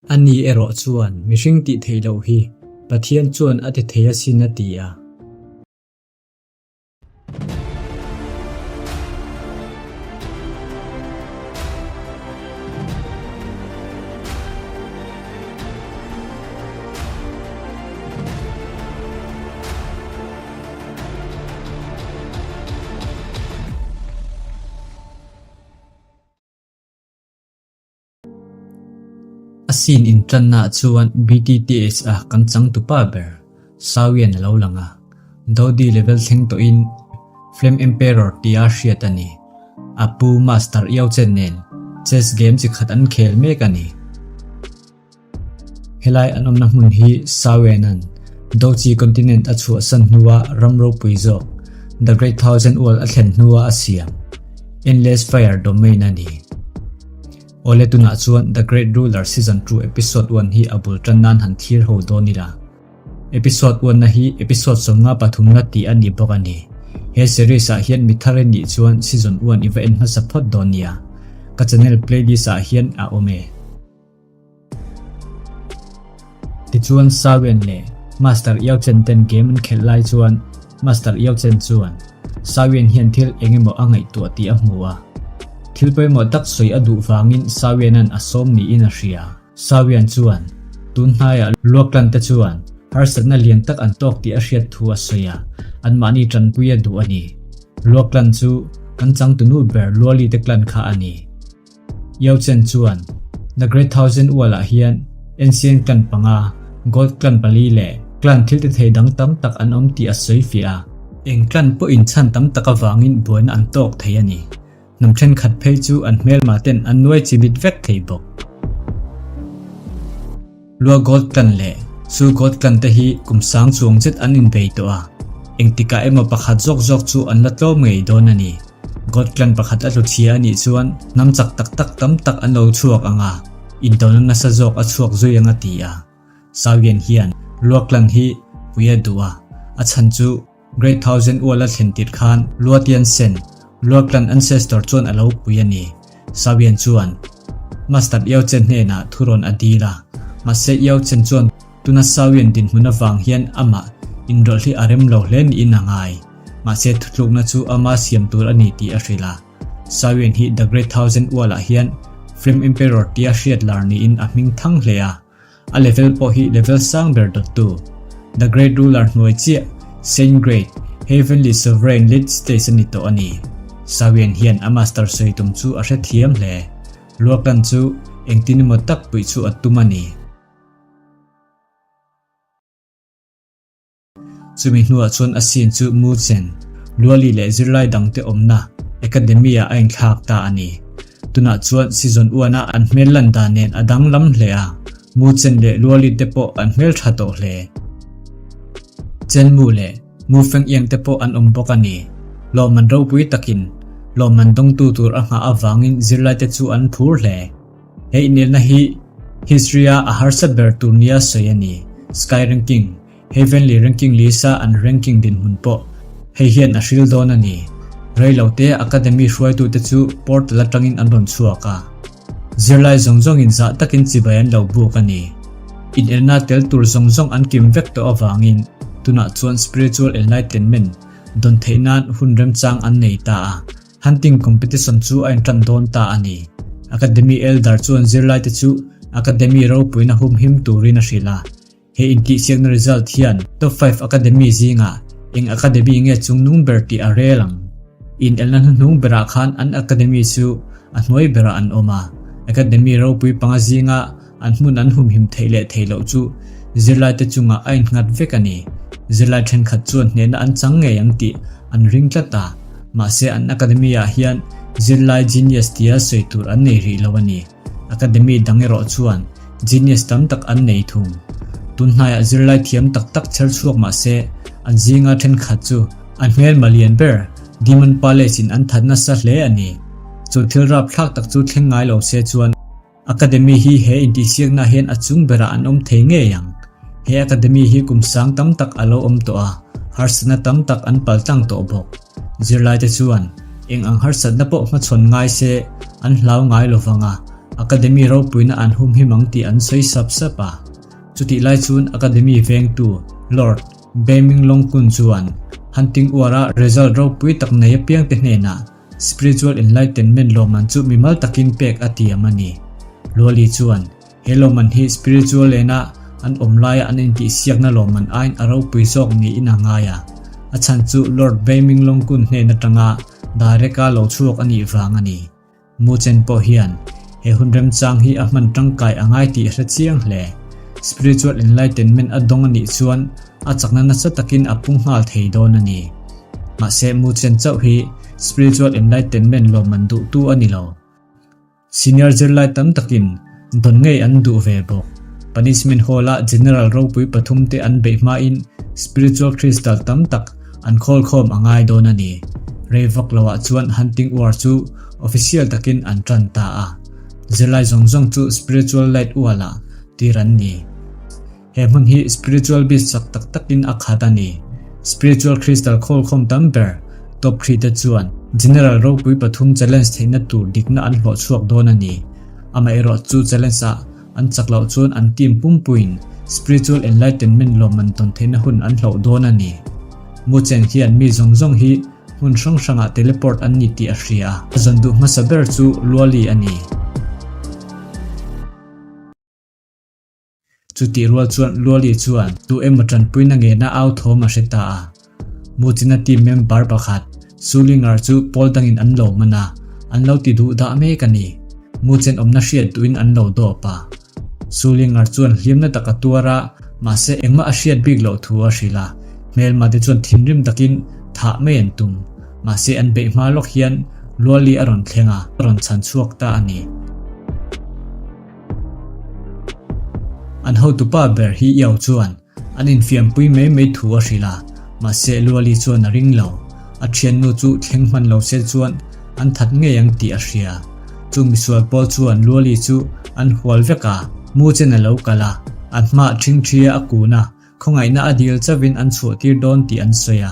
Ani erawh chuan mihring tih theih loh hi Pathian chuan a ti thei asin a ti a. A scene intannaah chuan BTTH a kan changtupa ber Sawian a lo lang a, Dodi level thleng tawhin Flame Emperor tia hriat a ni. A pu Master Yao Chen nen chess game chi khat an khel mek a ni. Helai an awmna hmun hi Sawena'n Dochi continent a chhuahsan hnua ram ropui zawk The Great Thousand Wall a thlen hnua a siam Endless Fire Domain a ni. Awle tunah chuan The Great Ruler Season 2 Episode 1 hi a bul tan nan han thlir ho dawn ila. Episode 1 na hi episode 53 na tih a ni bawk a ni. He series ah hian mi thar i nih chuan Season 1 i va en hmasa phawt dawn nia. Ka channel playlist ah hian a awm e. Tichuan Sawen leh Master Yao Chen ten game an khelh lai chuan Master Yao Chen chuan Sawen hian thil eng emaw a ngaihtuah tih a hmu a. Thil pawimawh tak sawi a duh vangin Sawena'n a sawm niin a hria. Sawen chuan tun hnaiah Luaklan te chuan harsatna lian tak an tawk tih a hriat thu a sawi a, anmahni tanpui a duh a ni. Luaklan chu kan changtunu ber Luali te clan kha a ni. Yao Chen chuan The Great Thousand Wall-ah hian Ancient Clan panga, Gold Clan pali leh clan thil ti thei dang tam tak an awm tih a sawi fiah a. Eng clan pawhin chhan tam tak avangin buaina an tawk thei a ni. Hnam thenkhat phei chu an hmelma ten an nuai chimit vek thei bawk. Lua Gold Clan leh Su Gold Clan te hi kum sang chuang zet an inbei tawh a, engtikah emaw pakhat zawk zawk chu an la tlawm ngei dawn a ni. Gold Clan pakhat a tlu chhia a nih chuan hnam chak tak tak tam tak an lo chhuak ang a, indona nasa zawk a chhuak zui ang a ti a. Sawian hian Lua Clan hi pui a duh a, a chhan chu Great Thousand Wall a thlen tirh khan Lua Tian Sen, Lua Clan ancestor chuan a lo pui a ni. Sawian chuan Master Yao Chen hnenah thurawn a dil a, mahse Yao Chen chuan tuna Sawian dinhmun avang hian amah inrawlh hi a rem lo hle niin a ngai. Mahse thutlukna chu ama siam tur a ni tih a hrilh a. Sawian hi The Great Thousand Wall-ah hian Flame Emperor tia hriat lar niin a hming thang hle a. A level pawh hi level sang ber dawttu, The Great Ruler hnuai chiah, Saint Great, Heavenly Sovereign Lit stage a ni tawh a ni. Sawian hian a master sawi tum chu a hrethiam hle. Luaklan chu engtin emaw tak puih chu a tum a ni. Chumi hnuah chuan a scene chu Mu Chen, Luali leh zirlai dangte awmna Academy-ah a inthlak ta a ni. Tunah chuan season one-a an hmel lan dan nen a danglam hle a, Mu Chen leh Luali te pawh an hmel tha tawh hle. Chen Mu leh Mu Feng Iang te pawh an awm bawk a ni. Lawmman ropui takin lawmman dawngtu tur a nghah avangin zirlaite chu an phur hle. He inelna hi history-a a harsa ber tur nia sawi a ni. Sky Ranking, Heavenly Ranking list-a an ranking dinhmun pawh hei hian a hril dawn a ni. Reilote Academy hruaitute chu portal atangin an rawn chhuak a. Zirlai zawng zawngin zah takin chibai an lo buk a ni. Inelna tel tur zawng zawng an kim vek tawh avangin tunah chuan Spiritual Enlightenment dawn theih nan hun remchang an nei ta a. Hunting competition chu a intan dawn ta a ni. Academy Elder chuan zirlaite chu Academy ropuina humhim turin a hrilh a. He intihsiakna result hian top 5 academy zingah eng academy nge chungnung ber tih a rel ang. Inelna hnuhnung berah khan an academy chu a hnuai berah an awm a. Academy ropui panga zinga an hmun an humhim theih leh theih loh chu zirlaite chungah a innghat vek a ni. Zirlai thenkhat chuan hnehna an chang ngei ang tih an ring tlat a, mahse an academy-ah hian zirlai genius tia sawi tur an nei rih lo a ni. Academy dang erawh chuan genius tam tak an nei thung. Tun hnaiah zirlai thiam tak tak chher chhuak mah se an zinga thenkhat chu an hmelma lian ber Demon Palace-in an that nasa hle a ni. Chu thil rapthlak tak chu thleng ngai lo se chuan Academy hi he intihsiakna hian a chung berah an awm thei ngei ang. He Academy hi kum sang tam tak a lo awm tawh a, harsatna tam tak an pal tlang tawh bawk. Zirlaite chuan eng ang harsatna pawh hmachhawn ngai se an hlau ngai lo vang a, Academy ropuina an humhim ang tih an sawi sap sap a. Chutih lai chuan Academy vengtu Lord Beiming Longkun chuan Hunting Uara result ropui tak nei apiangte hnenah Spiritual Enlightenment lawmman chu mimal takin pek a tiam a ni. Luali chuan he lawmman hi spiritual lena an awm laia an intihsiakna lawmman aiin a ropui zawk niin a ngai a, a chhan chu Lord Beiming Longkun hnen atanga direct-a lo chhuak a nih vang a ni. Muchen pawh hian he hun remchang hi a hman tangkai a ngai tih a hre chiang hle. Spiritual enlightenment a dawng a nih chuan a chakna nasa takin a pung nghal thei dawn a ni. Mahse Muchen chauh hi spiritual enlightenment lawmman duhtu a ni lo. Senior zirlai tam takin dawn ngei an duh ve bawk. Punishment Hall-a General ropui pathumte an beih hmain spiritual crystal tam tak an khawl khawm a ngai dawn a ni. Rei vak loah chuan Hunting War chu official takin an tan ta a. Zirlai zawng zawng chu spiritual light ualah tir an ni. He hmun hi spiritual beast chak tak takin a khat a ni. Spiritual crystal khawl khawm tam ber top three te chuan General ropui pathum challenge theihna tur dikna an hlawh chhuak dawn a ni. Amaherawh chu challenge ah An chak loh chuan an team pumpuiin spiritual enlightenment lawmman tawn theihna hun an hloh dawn a ni. Muchen hian mi zawng zawng hi hmun hrang hrangah teleport an ni tih a hria a, a zawn duh hmasa ber chu Luali a ni. Chutih rual chuan Luali chuan tu emaw tanpuina ngena au thawm a hre ta a. Muchina team member pakhat Sulinger chu pawl dangin an lo man a, an lo ti duh dah mek a ni. Muchen awmna hriat duhin an lo dawp a. Sulinger chuan hlimna tak a tuar a, mahse engmah a hriat bik loh thu a hrilh a. Hmelma te chuan thinrim takin thah mai an tum. Mahse an beih hma lawk hian Luali a rawn thleng a, a rawn chhan chhuak ta a ni. An hotupa ber hi Iau chuan An infiampui mai mai thu a hrilh a, mahse Luali chuan a ring lo. A thiannu chu thleng hman lo se chuan an that ngei ang tih a hria. Chu misual pawl chuan Luali chu an hual vek a, mu chen a lo kal a, an hmaah ṭhingṭhia a kun a, khawngaihna a dil chauhin an chhuahtir dawn tih an sawi a.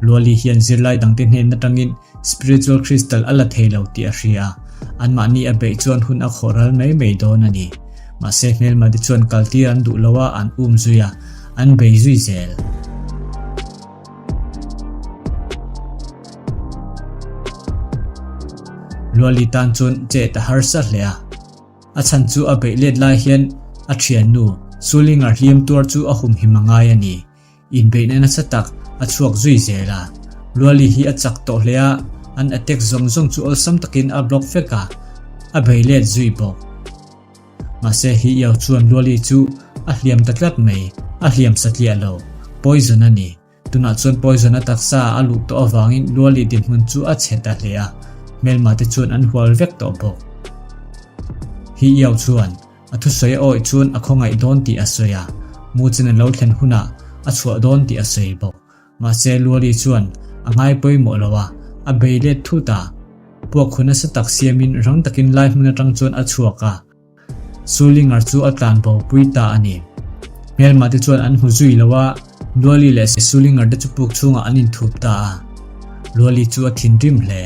Luali hian zirlai dangte hnen atangin Spiritual Crystal a la thei lo tih a hria a, anmahni a beih chuan hun a khawh ral mai mai dawn a ni. Mahse hmelma te chuan kaltir an duh lo a, an um zui a, an bei zui zel. Luali tan chuan chet a harsa hle a. A chhan chu a beih let lai hian a thiannu Sulinger hliam tuar chu a humhim a ngai a ni. Inbeihna nasa tak a chhuak zui zel a. Luali hi a chak tawh hle a, an attack zawng zawng chu awlsam takin a block vek a, a bei let zui bawk. Mahse hi Iau chuan Luali chu a hliam ta tlat mai, a hliam satliah lo, poison a ni. Tunah chuan poison a taksa a luh tawh avangin Luali dinhmun chu a chhe ta hle a, hmelma te chuan an hual vek tawh bawk. Hi Iau chuan A thusawi a awih chuan a khawngaih dawn tih a sawi a, Muchen a lo thlen hunah a chhuah dawn tih a sawi bawk. Mahse Luali chuan a ngai pawimawh lo a, a bei let thut a. Puak hu nasa tak siamin rang takin lai hmun atang chuan a chhuak a, Sulinger chu a tlan bo pui ta a ni. Hmelma te chuan an hmu zui lo a, Luali leh Sulinger te chu puk chhungah an inthup ta a. Luali chu a thinrim hle.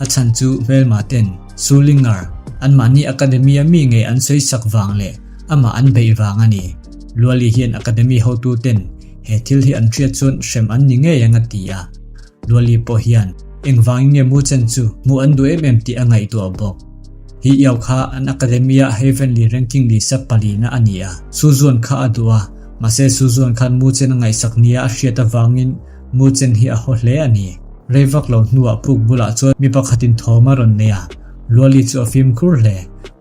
A chhan chu hmelma ten Sulinger anmahni Academy a mi ngei an sawi sak vang leh amah an beih vang a ni. Luali hian Academy hotu ten he thil hi an hriat chuan hrem an ni ngei ang a ti a. Luali pawh hian engvangin nge Muchen chu hmuh an duh em em tih a ngaihtuah bawk. Hi Iau kha an Academy a Heavenly Ranking Lisa palina a ni a. Suzuan kha a duh a, mahse Suzuan khan Muchen a ngaihsak nia a hriat avangin Muchen hi a haw hle a ni. Rei vak lo hnuah puk bulah chuan mi pakhatin thawm a rawn nei a, Luali chu a fimkhur hle.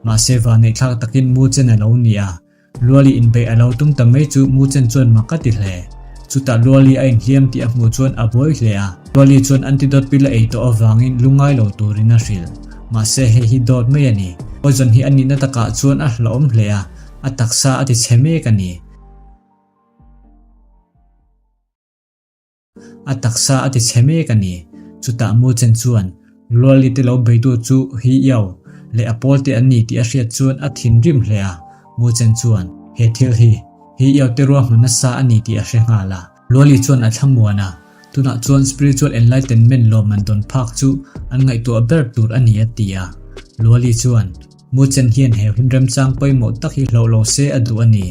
Mahse vanneihthlak takin Muchen a lo ni a, Luali inbeih a lo tum ta mai chu Muchen chuan mak a ti hle. Chutah Luali a inhliam tih a hmuh chuan a buai hle a, Luali chuan antidote pill a ei tawh avangin lungngai lo turin a hrilh. Mahse hei hi dawt mai a ni. Poison hi a nihna takah chuan a hlauhawm hle a, a taksa a ti chhe mek a ni. A taksa a ti chhe mek a ni. Chutah Muchen chuan Luali te lo beitu chu Hi Iau leh a pawl te an ni tih a hriat chuan a thinrim hle a. Muchen chuan he thil hi Hi Iau te ruahman nasa a ni tih a hre nghal a. Luali chuan a thlamuan a, tunah chuan spiritual enlightenment lawmman dawn phak chu an ngaihtuah ber tur a ni a ti a. Luali chuan. Muchen hian he hun remchang pawimawh tak hi hloh lo se a duh a ni.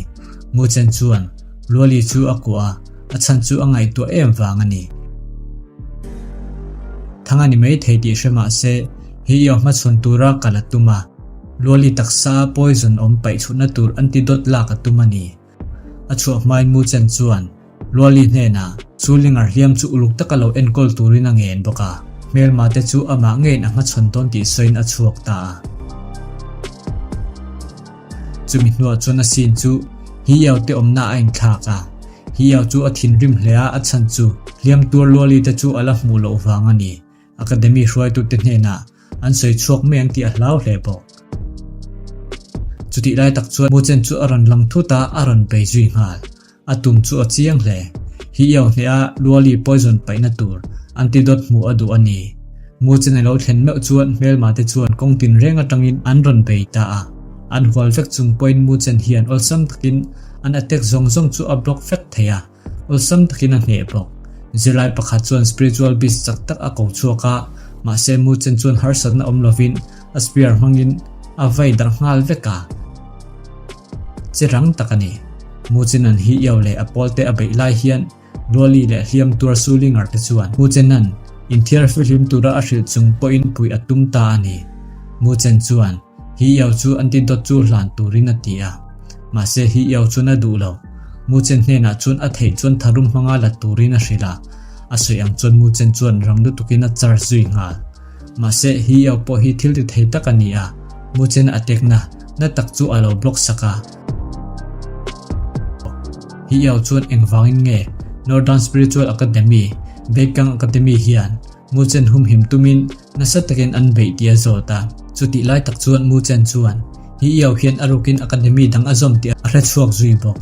Muchen chuan Luali chu a kuah a, a chhan chu a ngaihtuah em vang a ni. Thang a ni mai thei tih hre mah se, hi i aw hmachhawn tura kal a tum a, Luali taksa a poison awm paih chhuhna tur antidote lak a tum a ni. A chhuah hmain Muchen chuan Luali hnenah chu Lingar hliam chu uluk taka lo enkawl turin a ngen bawk a, hmelma te chu amah ngeiin a hmachhawn dawn tih sawiin a chhuak ta a. Chumi hnuah chuan a sin chu Hiiau te awmna a inthlak a, Hiiau chu a thinrim hle a, a chhan chu hliam tuar Luali te chu a la hmuh loh vang a ni. Academy hruaitute hnenah an sawi chhuak mai ang tih a hlau hle bawk. Chutih lai tak chuan Muchen chu a rawn lang thut a, a rawn bei zui nghal. A tum chu a chiang hle. Hi iau hneha Luali poison paihna tur antidote hmuh a duh a ni. Muchen a lo thlen meuh chuan hmelma te chuan kawng tin reng atangin an rawn bei ta a. An hual vek chung pawhin Muchen hian awlsam takin an attack zawng zawng chu a block vek thei a. Awlsam takin a hneh bawk. Zirlai pakhat chuan spiritual beast chak tak a ko chhuak a, mahse Muchen chuan harsatna awm lovin a spear hmangin a vai darh nghal vek a. Che rang tak a ni. Muchenan hi iau leh a pawlte a beih lai hian Luali leh hliam tuar Sulinger te chuan Muchenan inthiar fihlim tura a hrilh chung pawhin puih a tum ta a ni. Muchen chuan Hi iau chu antidote chu hlan turin a ti a. Mahse hi iau chuan a duh lo. Muchen hnenah chuan a theih chuan tharum hmanga la turin a hrilh a. A sawi ang chuan Muchen chuan rang lutukin a charge zui nghal. Mahse hi iau pawh hi thil ti thei tak a ni a, Muchen a tekna na tak chu a lo block sak a. Hi iau chuan engvangin nge Northern Spiritual Academy, Beikang Academy hian Muchen humhim tumin nasa takin an beih tih a zawt a. Chutih lai tak chuan Muchen chuan hi iau hian a rukin academy dang a zawm tih a hre chhuak zui bawk.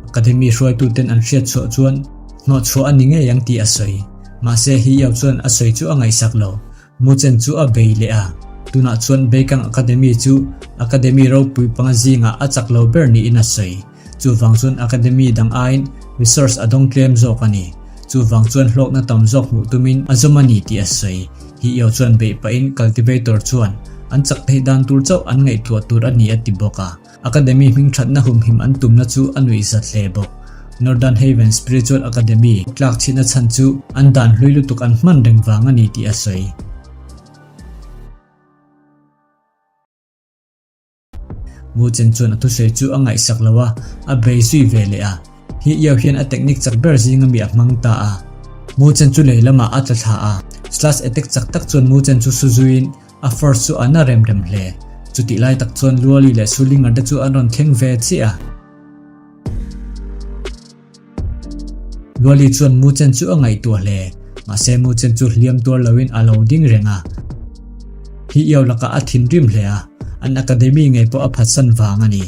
Academy hruaituten an hriat chhuah chuan hnawhchhuah a ni ngei ang tih a sawi. Mahse hi iau chuan a sawi chu a ngaihsak lo. Muchen chu a bei leh a. Tunah chuan Beikang Academy chu academy ropui panga zingah a chak lo ber niin a sawi. Chuvang chuan academy dang aiin resource a dawng tlem zawk a ni. Chuvang chuan hlawkna tam zawk hmuh tumin a zawm a ni tih a sawi. Hi io chuan beih pahin cultivator chuan an chak theih dan tur chauh an ngaihtuah tur a ni a ti bawk a. Academy hmingthatna humhim an tumna chu a nuihzat hle bawk. Northern Haven Spiritual Academy tlak chhitna chhan chu an dan hlui lutuk an hman reng vang a ni tih a sawi. Muchen chuan a thusawi chu a ngaihsak lo a, a bei zui ve leh a. Hi iau hian a technique chak ber zinga mi a hmang ta a. Muchen chu lei lamah a tla thla a, slash attack chak tak chuan Muchen chu su zuiin a force chu a na rem rem hle. Chutih lai tak chuan Luali leh Sulinger te chu an rawn thleng ve chiah a. Luali chuan Muchen chu a ngaihtuah hle. Mahse Muchen chu hliam tuar loin a lo ding reng a. Hi iau lakah a thinrim hle a, an academy ngei pawh a phatsan vang a ni.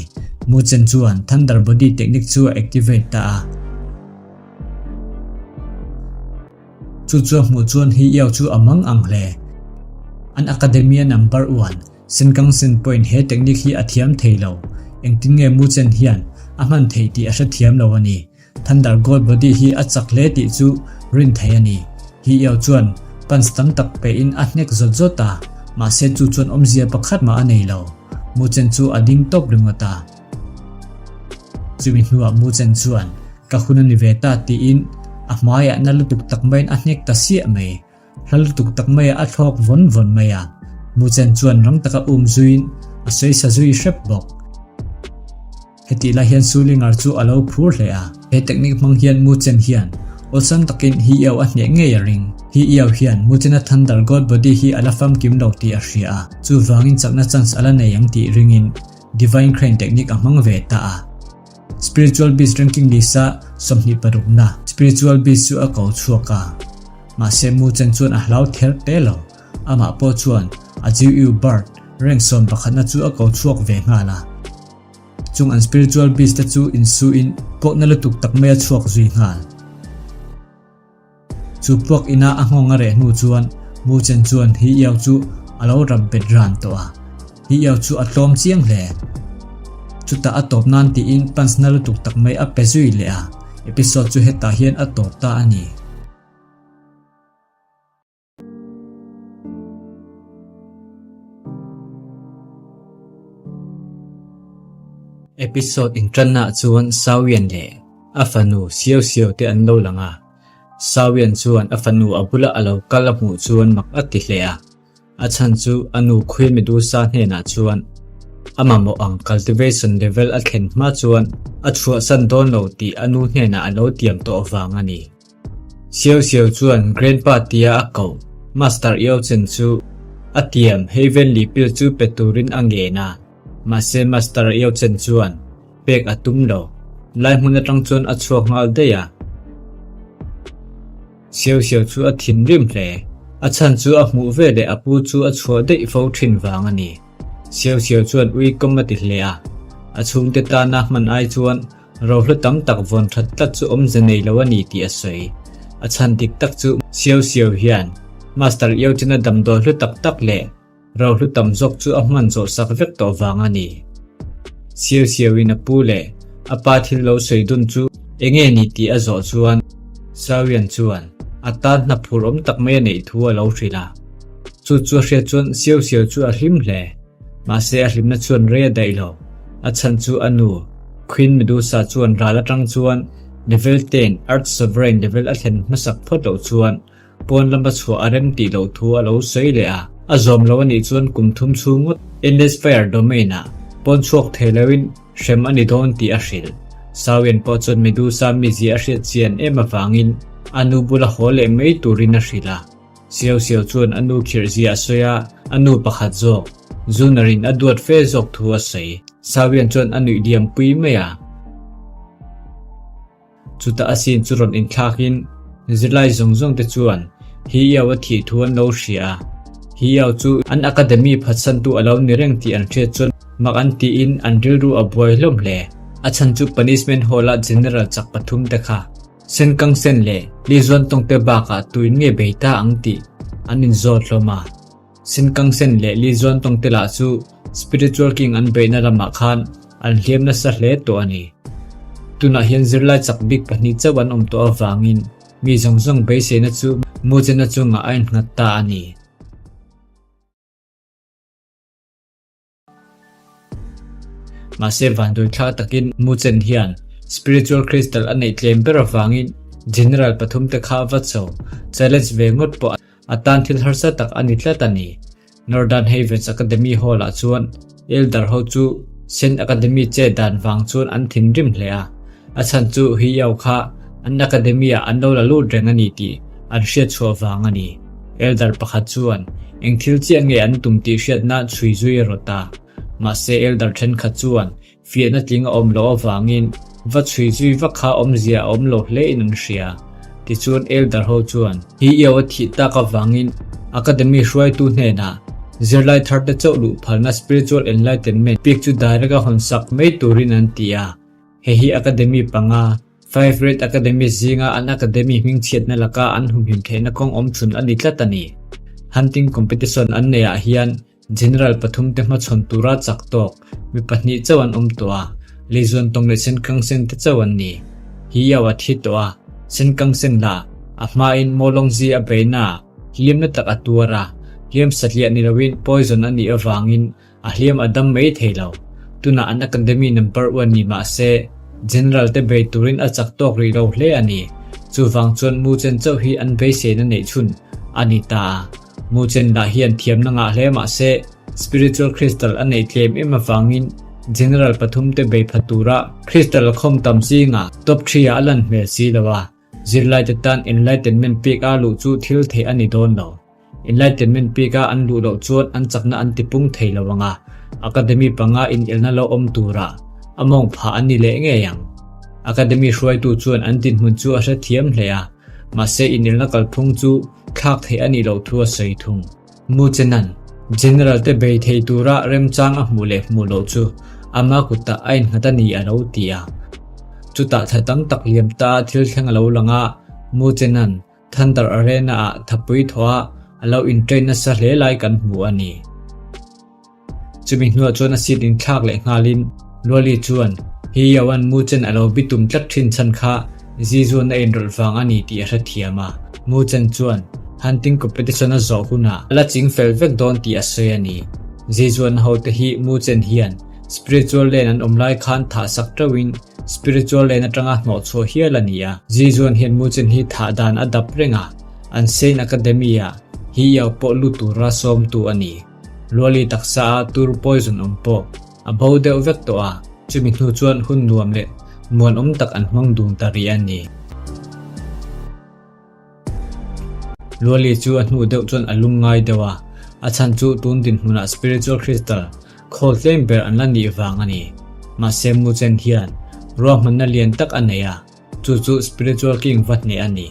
Muchen chuan Thunder Body technique chu a activate ta a. Chu chu a hmuh chuan hi iau chu a mang ang hle. An academy a number one. Senkang sen pawhin he technique hi a thiam thei lo. Engtin nge Muchen hian a hman theih tih a hrethiam lo a ni. Thunder God Body hi a chak hle tih chu rin theih a ni. Hi Iau chuan punch tam tak pehin a hnek zawt zawt a, mahse chu chuan awmzia pakhat mah a nei lo. Muchen chu a ding tawp ringawt a. Chumi hnuah Muchen chuan, Ka hun a ni ve ta tiin a hmaiah na lutuk tak maiin a hnek ta siah mai. Hla lutuk tak maiah a thlawk vawn vawn mai a, Muchen chuan rang taka um zuiin a sawi sa zui hrep bawk. Hetih lai hian Sulingar chu a lo phur hle a, he technique hmang hian Muchen hian awlsam takin Hi Iau a hneh ngei a ring. Hi Iau hian Muchena Thunder God Body hi a la famkim lo tih a hria a, chuvangin chakna chance a la nei ang tih ringin Divine Crane technique a hmang ve ta a. Spiritual Beast ranking list a 26 na Spiritual Beast chu a ko chhuak a. Mahse Mu Chen chuan a hlau ther te lo. Amah pawh chuan a Jiu Bird rank 11 na chu a ko chhuak ve nghal a. Chung an Spiritual Beast te chu insuin pawhna lutuk tak mai a chhuak zui nghal. Chu puak ina a nghawng a reh hnu chuan Mu Chen chuan Hi Iau chu a lo rap bet ran tawh a. Hi Iau chu a tlawm chiang hle. Chutah a tawp nan tiin punch na lutuk tak mai a pe zui leh a. Episode chu hetah hian a tawp ta a ni. Episode inṭannaah chuan Sawian leh a fanu Siau Siau te an lo lang a. Sawian chuan a fanu a bula a lo kal a hmuh chuan mak a ti hle a. A chhan chu a nu Queen Medusa hnenah chuan a mamawh ang cultivation level a thlen hma chuan a chhuahsan dawn lo tih a nu hnenah a lo tiam tawh vang a ni. Xiao Xiao chuan Grandpa tia a koh Master Yao Chen chu a tiam Heavenly Pill chu pe turin a ngen a, mahse Master Yao Chen chuan pek a tum lo. Lai hmun atang chuan a chhuak nghal daih a. Xiao Xiao chu a thinrim hle. A chhan chu a hmuh ve leh a pu chu a chhuah daih fo thin vang a ni. Xiao Xiao chuan ui kawm a ti hle a. A chhungte tana hman ai chuan Rohlu tam tak vawn that tlat chu awmze nei lo a ni tih a sawi. A chhan dik tak chu Xiao Xiao hian Master Yao chena damdawi hlu tak tak leh rohlu tam zawk chu a hman zawh sak vek tawh vang a ni. Xiao Xiao in a pu leh a pa thil lo sawi dun chu enge ni tih a zawh chuan Xiao Yan chuan a tan hna phur awm tak mai a neih thu a lo hrilh a. Chu chu a hriat chuan Xiao Xiao chu a hlim hle. Mahse a hlimna chuan rei a daih lo. A chhan chu a nu, Queen Medusa chuan ral atang chuan Level ten Earth Sovereign level a thlen hmasak phawt loh chuan pawn lama chhuah a rem tih loh thu a lo sawi leh a. A zawm lo a nih chuan kum thum chhung ngawt Endless Fire Domain ah pawn chhuak thei loin hrem a ni dawn tih a hrilh. Sawian pawh chuan Medusa mizia a hriat chian em avangin a nu bula haw leh mai turin a hrilh a. Siau Siau chuan a nu khirh zia a sawi a, a nu pakhat zawk, Zunarin a duat fe zawk thu a sawi. Sawian chuan a nuih liam pui mai a. Chutah a sin chu rawn inthlakin zirlai zawng zawng te chuan Hi Yao a thih thu an lo hria a. Hi Yao chu an academy phatsantu a lo ni reng tih an hriat chuan mak an tiin an rilru a buai hlawm hle. A chhan chu Punishment Hall-a General chak pathum te kha Senkang sen leh Lizuan tawngte bakah tuin nge bei ta ang tih an inzawt hlawm a. Senkang sen leh Lizuan tawngte lah chu Spiritual King an beihna lamah khan an hliam nasa hle tawh a ni. Tunah hian zirlai chak bik pahnih chauh an awm tawh avangin mi zawng zawng beiseina chu Mujena chungah a innghat ta a ni. Mahse vanduai thla takin Muchen hian Spiritual Crystal a neih tlem ber avangin General pathum te kha va cho, challenge ve ngawt pawh a tan thil harsa tak a ni tlat a ni. Northern Havens Academy Hall ah chuan Elder ho chu Saint Academy che dan vang chuan an thinrim hle a, a chhan chu Hiyao kha an Academy ah an lo la lut reng a ni tih an hriat chhuah vang a ni. Elder pakhat chuan eng thil chiah nge an tum tih hriatna chhui zui a rawt a. Mahse Elder thenkhat chuan fiahna tling a awm loh avangin va chhui zui vak kha awmzia a awm lo hle in an hria. Tichuan Elder ho chuan hi Io a thih tak avangin Academy hruaitu hnenah zirlai thar te chauh luh phalna Spiritual Enlightenment pek chu direct a hawn sak mai turin an ti a. Hei hi Academy panga Five Great Academies zinga an academy hmingchhiatna laka an humhim theihna kawng awm chhun a ni tlat a ni. Hunting competition an neihah hian General pathum te hmachhawn tura chak tawk mi pahnih chauh an awm tawh a, Leizuan tawng leh Senkangsen te chauh an ni. Hi Yao a thi tawh a, Senkangsen lah a hmain Mawlawngzi a beihna ah hliamna tak a tuar a, hliam satliah ni loin poison a nih avangin A hliam a dam mai thei lo. Tunah an academy number one ni mah se, General te bei turin a chak tawk rih lo hle a ni. Chuvang chuan Mu Chen chauh hi an beiseina neih chhun a ni ta a. Mu Chen lah hian thiamna ngah hle mah se, Spiritual Crystal a neih tlem em avangin General pathum te bei pha tura Crystal khawm tam zingah top three ah a lan hmel si lo a. Zirlaite tan Enlightenment pek a luh chu thil theih a ni dawn lo. Enlightenment peka an luh loh chuan an chakna an tipung thei lo ang a, Academy panga inelna lo awm turah a mawng phah an ni leh ngei ang. Academy hruaitu chuan an dinhmun chu a hrethiam hle a, mahse inelna kalphung chu thlak theih a nih loh thu a sawi thung. Muchenan General te bei thei tura remchang a hmuh leh hmuh loh chu ama kutah a innghat a ni a lo ti a. Chutah thla tam tak liam ta thil thleng a lo lang a, Muchenan Thunder Arena ah thapui thaw a a lo in train nasa hle lai kan hmu a ni. Chumi hnuah chuan a seat in thlak leh nghalin Luali chuan Hi Yao-a'n Mu Chen a lo bitum tlat thin chhan kha Zizuan a inrawlh vang a ni tih a hrethiam a. Mu Chen chuan Hunting competition a zawh hunah a la ching fel vek dawn tih a sawi a ni. Zizuan hote hi Mu Chen hian. Spiritual Lane an awm lai khan thah sak teuhin Spiritual Lane atanga hnawhchhuah hial a ni a. Zizuan hian Muchen hi thah dan a dap reng a, an Saint Academy-ah hi iau pawh lut tura sawmtu a ni. Luali taksa a tur poison awm pawh a bo deuh vek tawh a, chumi hnu chuan hun nuam leh muanawm tak an hmang dun ta rih a ni. Luali chu a hnu deuh chuan a lung ngai deuh a, a chhan chu tun dinhmunah Spiritual Crystal khawl tlem ber an la nih vang a ni. Mahse Muchen hian ruahmanna lian tak a nei a, chu chu Spiritual King va hneh a ni.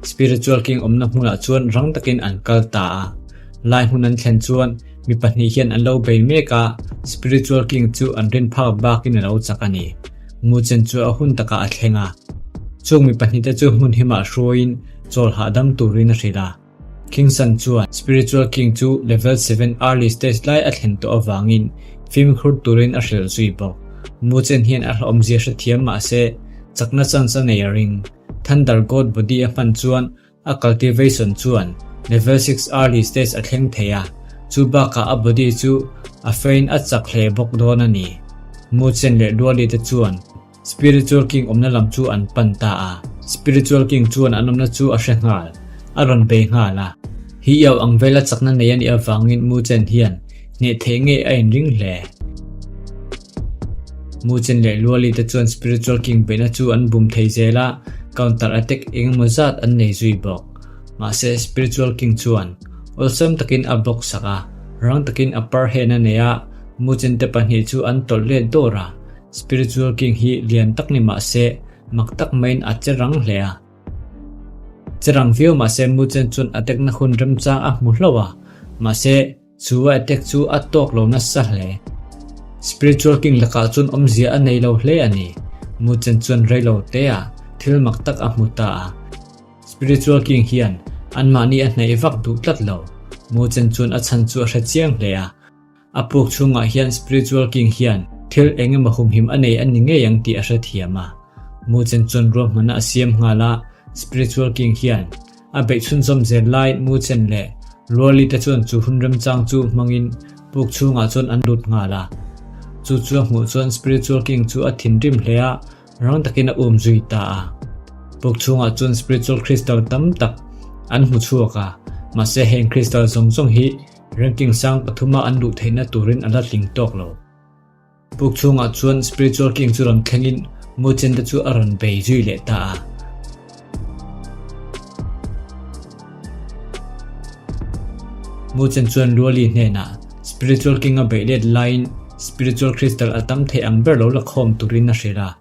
Spiritual King awmna hmunah chuan rang takin an kal ta a. Lai hmun an thlen chuan mi pahnih hian an lo bei mek a, Spiritual King chu an rin phak bakin a lo chak a ni. Muchen chu a hun takah a thleng a. Chung mi pahnihte chu hmun himah hruaiin chawl hahdam turin a hrilh a. Kingson chuan Spiritual King chu level seven early stage lai a thlen tawh avangin fimkhur turin a hrilh zui bawk. Muchen hian a hlawhawmzia hrethiam mah se chakna chance a nei a ring. Thunder God Body a hman chuan a cultivation chuan level six early stage a thleng thei a, chu bakah a body chu a fein a chak hle bawk dawn a ni. Muchen leh Luali te chuan Spiritual King awmna lam chu an pan ta a. Spiritual King chuan an awmna chu a hre nghal. A rawn bei nghal a. Hi iau ang vela chakna nei a nih avangin Mu Chen hian hneh theih ngei a inring hle. Mu Chen leh Luali te chuan Spiritual King beihna chu an bum thei zel a, counter attack eng emaw zat an nei zui bawk. Mahse Spiritual King chuan awlsam takin a block sak a, rang takin a par hen a nei a, Mu Chen te pahnih chu an tawlh let dawr a. Spiritual King hi lian tak ni mah se, mak tak maiin a che rang hle a. Che rang viau mah se Muchen chuan attack na hun remchang a hmu hlauh a, mahse chu a attack chu a tawk lo nasa hle. Spiritual King lakah chuan awmzia a nei lo hle a ni. Muchen chuan rei lo te ah thil mak tak a hmu ta a. Spiritual King hian anmahni a hnaih vak duh tlat lo. Muchen chuan a chhan chu a hre chiang hle a. A puk chhungah hian Spiritual King hian thil eng emaw humhim a nei a ni ngei ang tih a hrethiam a. Muchen chuan ruahmanna a siam nghal a, Spiritual King hian a beih chhunzawm zel lai Muchen leh Luali te chuan chu hun remchang chu hmangin puk chhungah chuan an lut nghal a. Chu chu a hmuh chuan Spiritual King chu a thinrim hle a, rang takin a um zui ta a. Puk chhungah chuan Spiritual Crystal tam tak an hmu chhuak a, mahse heng Crystal zawng zawng hi Ranking sang pathuma an luh theihna turin a la tling tawk lo. Puk chhungah chuan Spiritual King chu rawn thlengin Muchen te chu a rawn bei zui leh ta a. Muchen chuan Luali hnenah Spiritual King a beih let laiin Spiritual Crystal a tam theih ang ber lo la khawm turin a hrilh a.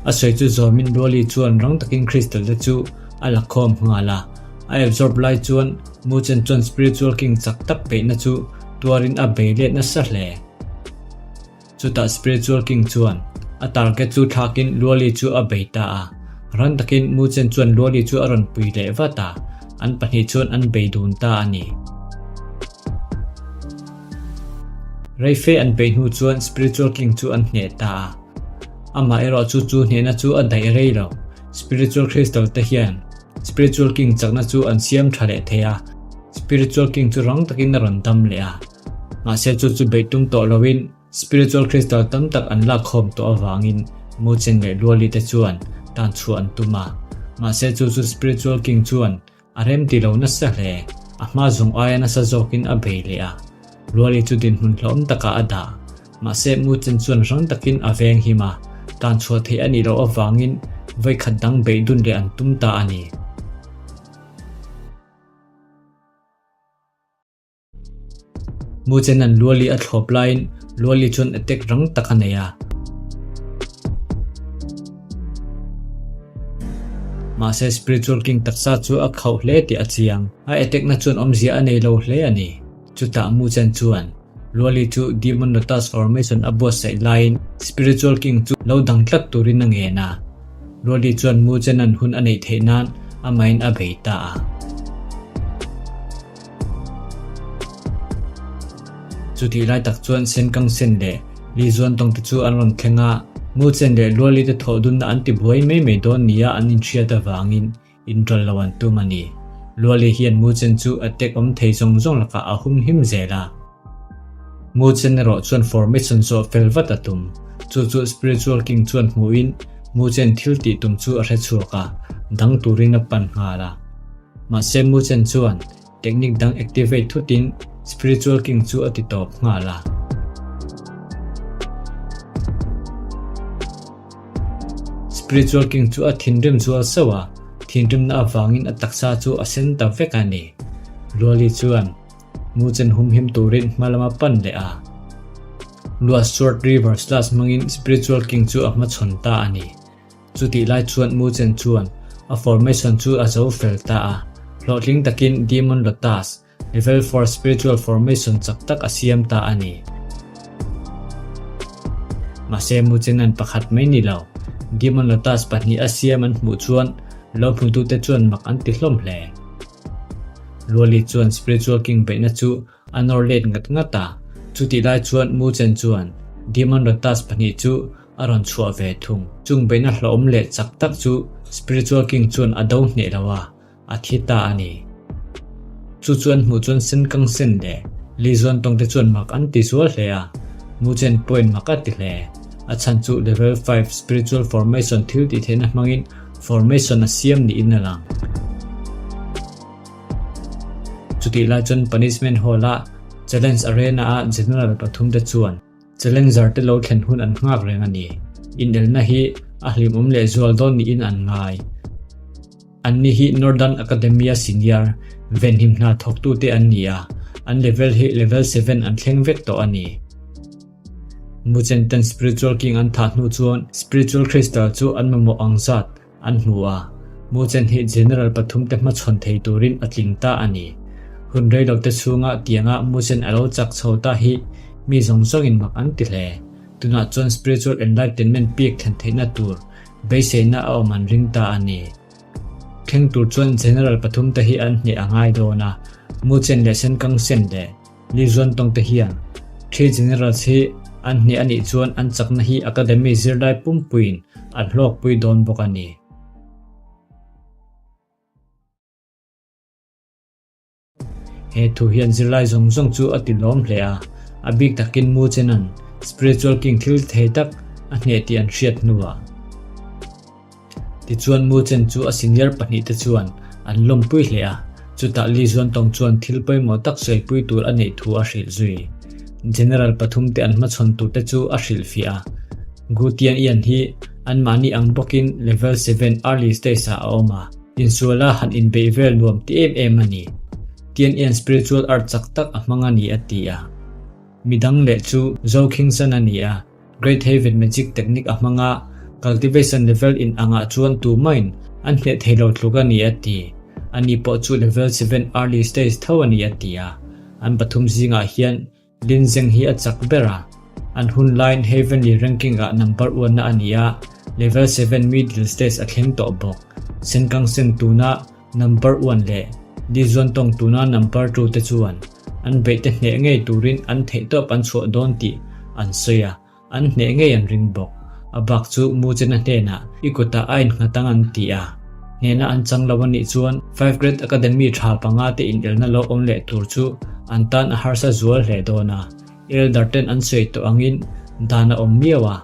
A sawi chu zawmin Luali chuan rang takin Crystal te chu a la khawm nghal a. A absorb lai chuan Muchen chuan Spiritual King chak tak beihna chu tuarin a bei let nasa hle. Chutah Spiritual King chuan a target chu thlakin Luali chu a bei ta a. Rang takin Muchen chuan Luali chu a rawn pui leh vat a, an pahnih chuan an bei dun ta a ni. Reife an beih hnu chuan Spiritual King chu an hneh ta a. Amah erawh chu chu hnehna chu a daih rei lo. Spiritual Crystal te hian Spiritual King chakna chu an siam tha leh thei a, Spiritual King chu rang takin a rawn dam leh a. Mahse chu chu beih tum tawh loin Spiritual Crystal tam tak an lak khawm tawh avangin Muchen leh Luali te chuan tan chhuah an tum a. Mahse chu chu Spiritual King chuan A rem ti lo nasa hle. A hma zawng aia nasa zawkin a bei leh a. Luali chu dinhmun hlawm takah a dah. Mahse, Muchen chuan rang takin a veng him a, tan chhuah theih a nih loh avangin vawikhat dang beih dun leh an tum ta a ni. Muchen an Luali a thlawp laiin Luali chuan attack rang tak a nei a. Mahse Spiritual King taksa chu a khauh hle tih a chiang. A attack na chuan awmzia a nei lo hle a ni. Chutah Muchen chuan Luali chu Demon Lotus Formation a buatsaih laiin Spiritual King chu lo dang tlat turin a ngen a. Ruali chuan Muchen an hun a neih theih nan amahin a bei ta a. Chutih lai tak chuan Senkang Sen leh Li Zuantawng te chu an rawn thleng a, Muchen leh Luali te thawh dunna an ti buai mai mai dawn nia an inhriat avangin inṭawlh lo an tum a ni. Luali hian Muchen chu attack awm thei zawng zawng lakah a hum him zel a. Muchen erawh chuan formation zawh fel vat a tum. Chu chu Spiritual King chuan hmuhin Muchen thil tih tum chu a hre chhuak a, dang turin a pan nghal a. Mahse Muchen chuan Technique dang activate thutin Spiritual King chu a ti tawp nghal a. Spiritual King chu a thinrim zual sauh a, thinrimna avangin a taksa chu a sen ta vek a ni. Luali chuan Muchen humhim turin hma lama pan leh a. Lua Sword River Slash hmangin Spiritual King chu a hmachhawn ta a ni. Chutih lai chuan Muchen chuan a formation chu a zo fel ta a, hlawhtling takin Demon Lotus, Level 4 Spiritual Formation chak tak a siam ta a ni. Mahse Muchenan pakhat mai ni lo, Demon Lotus pahnih a siam an hmuh chuan lo hmutute chuan mak an ti hlawm hle. Luali chuan Spiritual King beihna chu a nawr let ngat ngat a, chutih lai chuan Muchen chuan Demon Lotus pahnih chu a rawn chhuah ve thung. Chung beihna hlawhawm leh chak tak chu Spiritual King chuan a do hneh lo a, a thi ta a ni. Chu chuan hmuh chuan sen kang sen leh Li Zuan tawng te chuan mak an ti zual hle a, Muchen pawhin mak a ti hle. A chhan chu Level 5 Spiritual Formation thil tih theihna hmangin Formation a siam niin a lang. Chutih lai chuan Punishment Hall-a Challenge Arena-a General pathum te chuan Challenger te lo thlen hun an nghak reng a ni. Inelna hi a hlimawm leh zual dawn niin an ngai. Anni hi Northern Academia Senior venhim hna thawktute an ni a, an level hi level 7 an thleng vek tawh a ni. Muchen ten Spiritual King an thah hnu chuan Spiritual Crystal chu an mamawh ang zat An hmu a, Muchen hi General pathumte hmachhawn thei turin a tling ta a ni. Hun reilote chhunga tianga Muchen a lo chak chho ta hi mi zawng zawngin mak an ti hle. Tunah chuan Spiritual Enlightenment pik thlen theihna tur beiseina a awm an ring ta a ni. Thleng tur chuan General pathumte hi an hneh a ngai dawn a, Muchen leh Senkangsen leh Li Zuantawng te hian Three Generals hi an hneh a nih chuan an chakna hi Academy zirlai pumpuiin an hlawkpui dawn bawk a ni. He thu hian zirlai zawng zawng chu a ti lawm hle a, a bik takin Mu Chenan Spiritual King thil thei tak a hneh tih an hriat hnuah. Tichuan Mu Chen chu a senior pahnihte chuan an lawmpui hle a, chutah Li Zuantawng chuan thil pawimawh tak sawipui tur a neih thu a hrilh zui. General pathumte an hmachhawn turte chu a hrilhfiah a, Gu Tian Ian hi anmahni ang bawkin level 7 early stage ah a awm a, insuala han inbeih vel nuam ti em em a ni. Tian Ian spiritual art chak tak a hmang a ni a ti a. Midang leh chu Zhou Qingsan a ni a. Great Haven Magic Technique a hmang a, cultivation level in angah chuan tumahin an hneh thei lo tluk a ni a ti. Ani pawh chu level 7 early stage tho a ni a ti a. An pathum zingah hian Lin Zheng hi a chak ber a. An hun laiin Heavenly ranking ah number uanna a ni a, level 7 middle stage a thleng tawh bawk. Senkang sen tuna Number 1 leh Li Zuantawng tuna number 2 te chuan an beihte hneh ngei turin an theihtawp an chhuah dawn tih an sawi a, an hneh ngei an ring bawk. A bak chu Muchena hnenah i kutah a innghat ang an ti a, hnehna an chang lo a nih chuan Five Great Academy tha panga te inelna lo awm leh tur chu an tan a harsa zual hle dawn a, Elder ten an sawi tawh angin dan a awm miau a.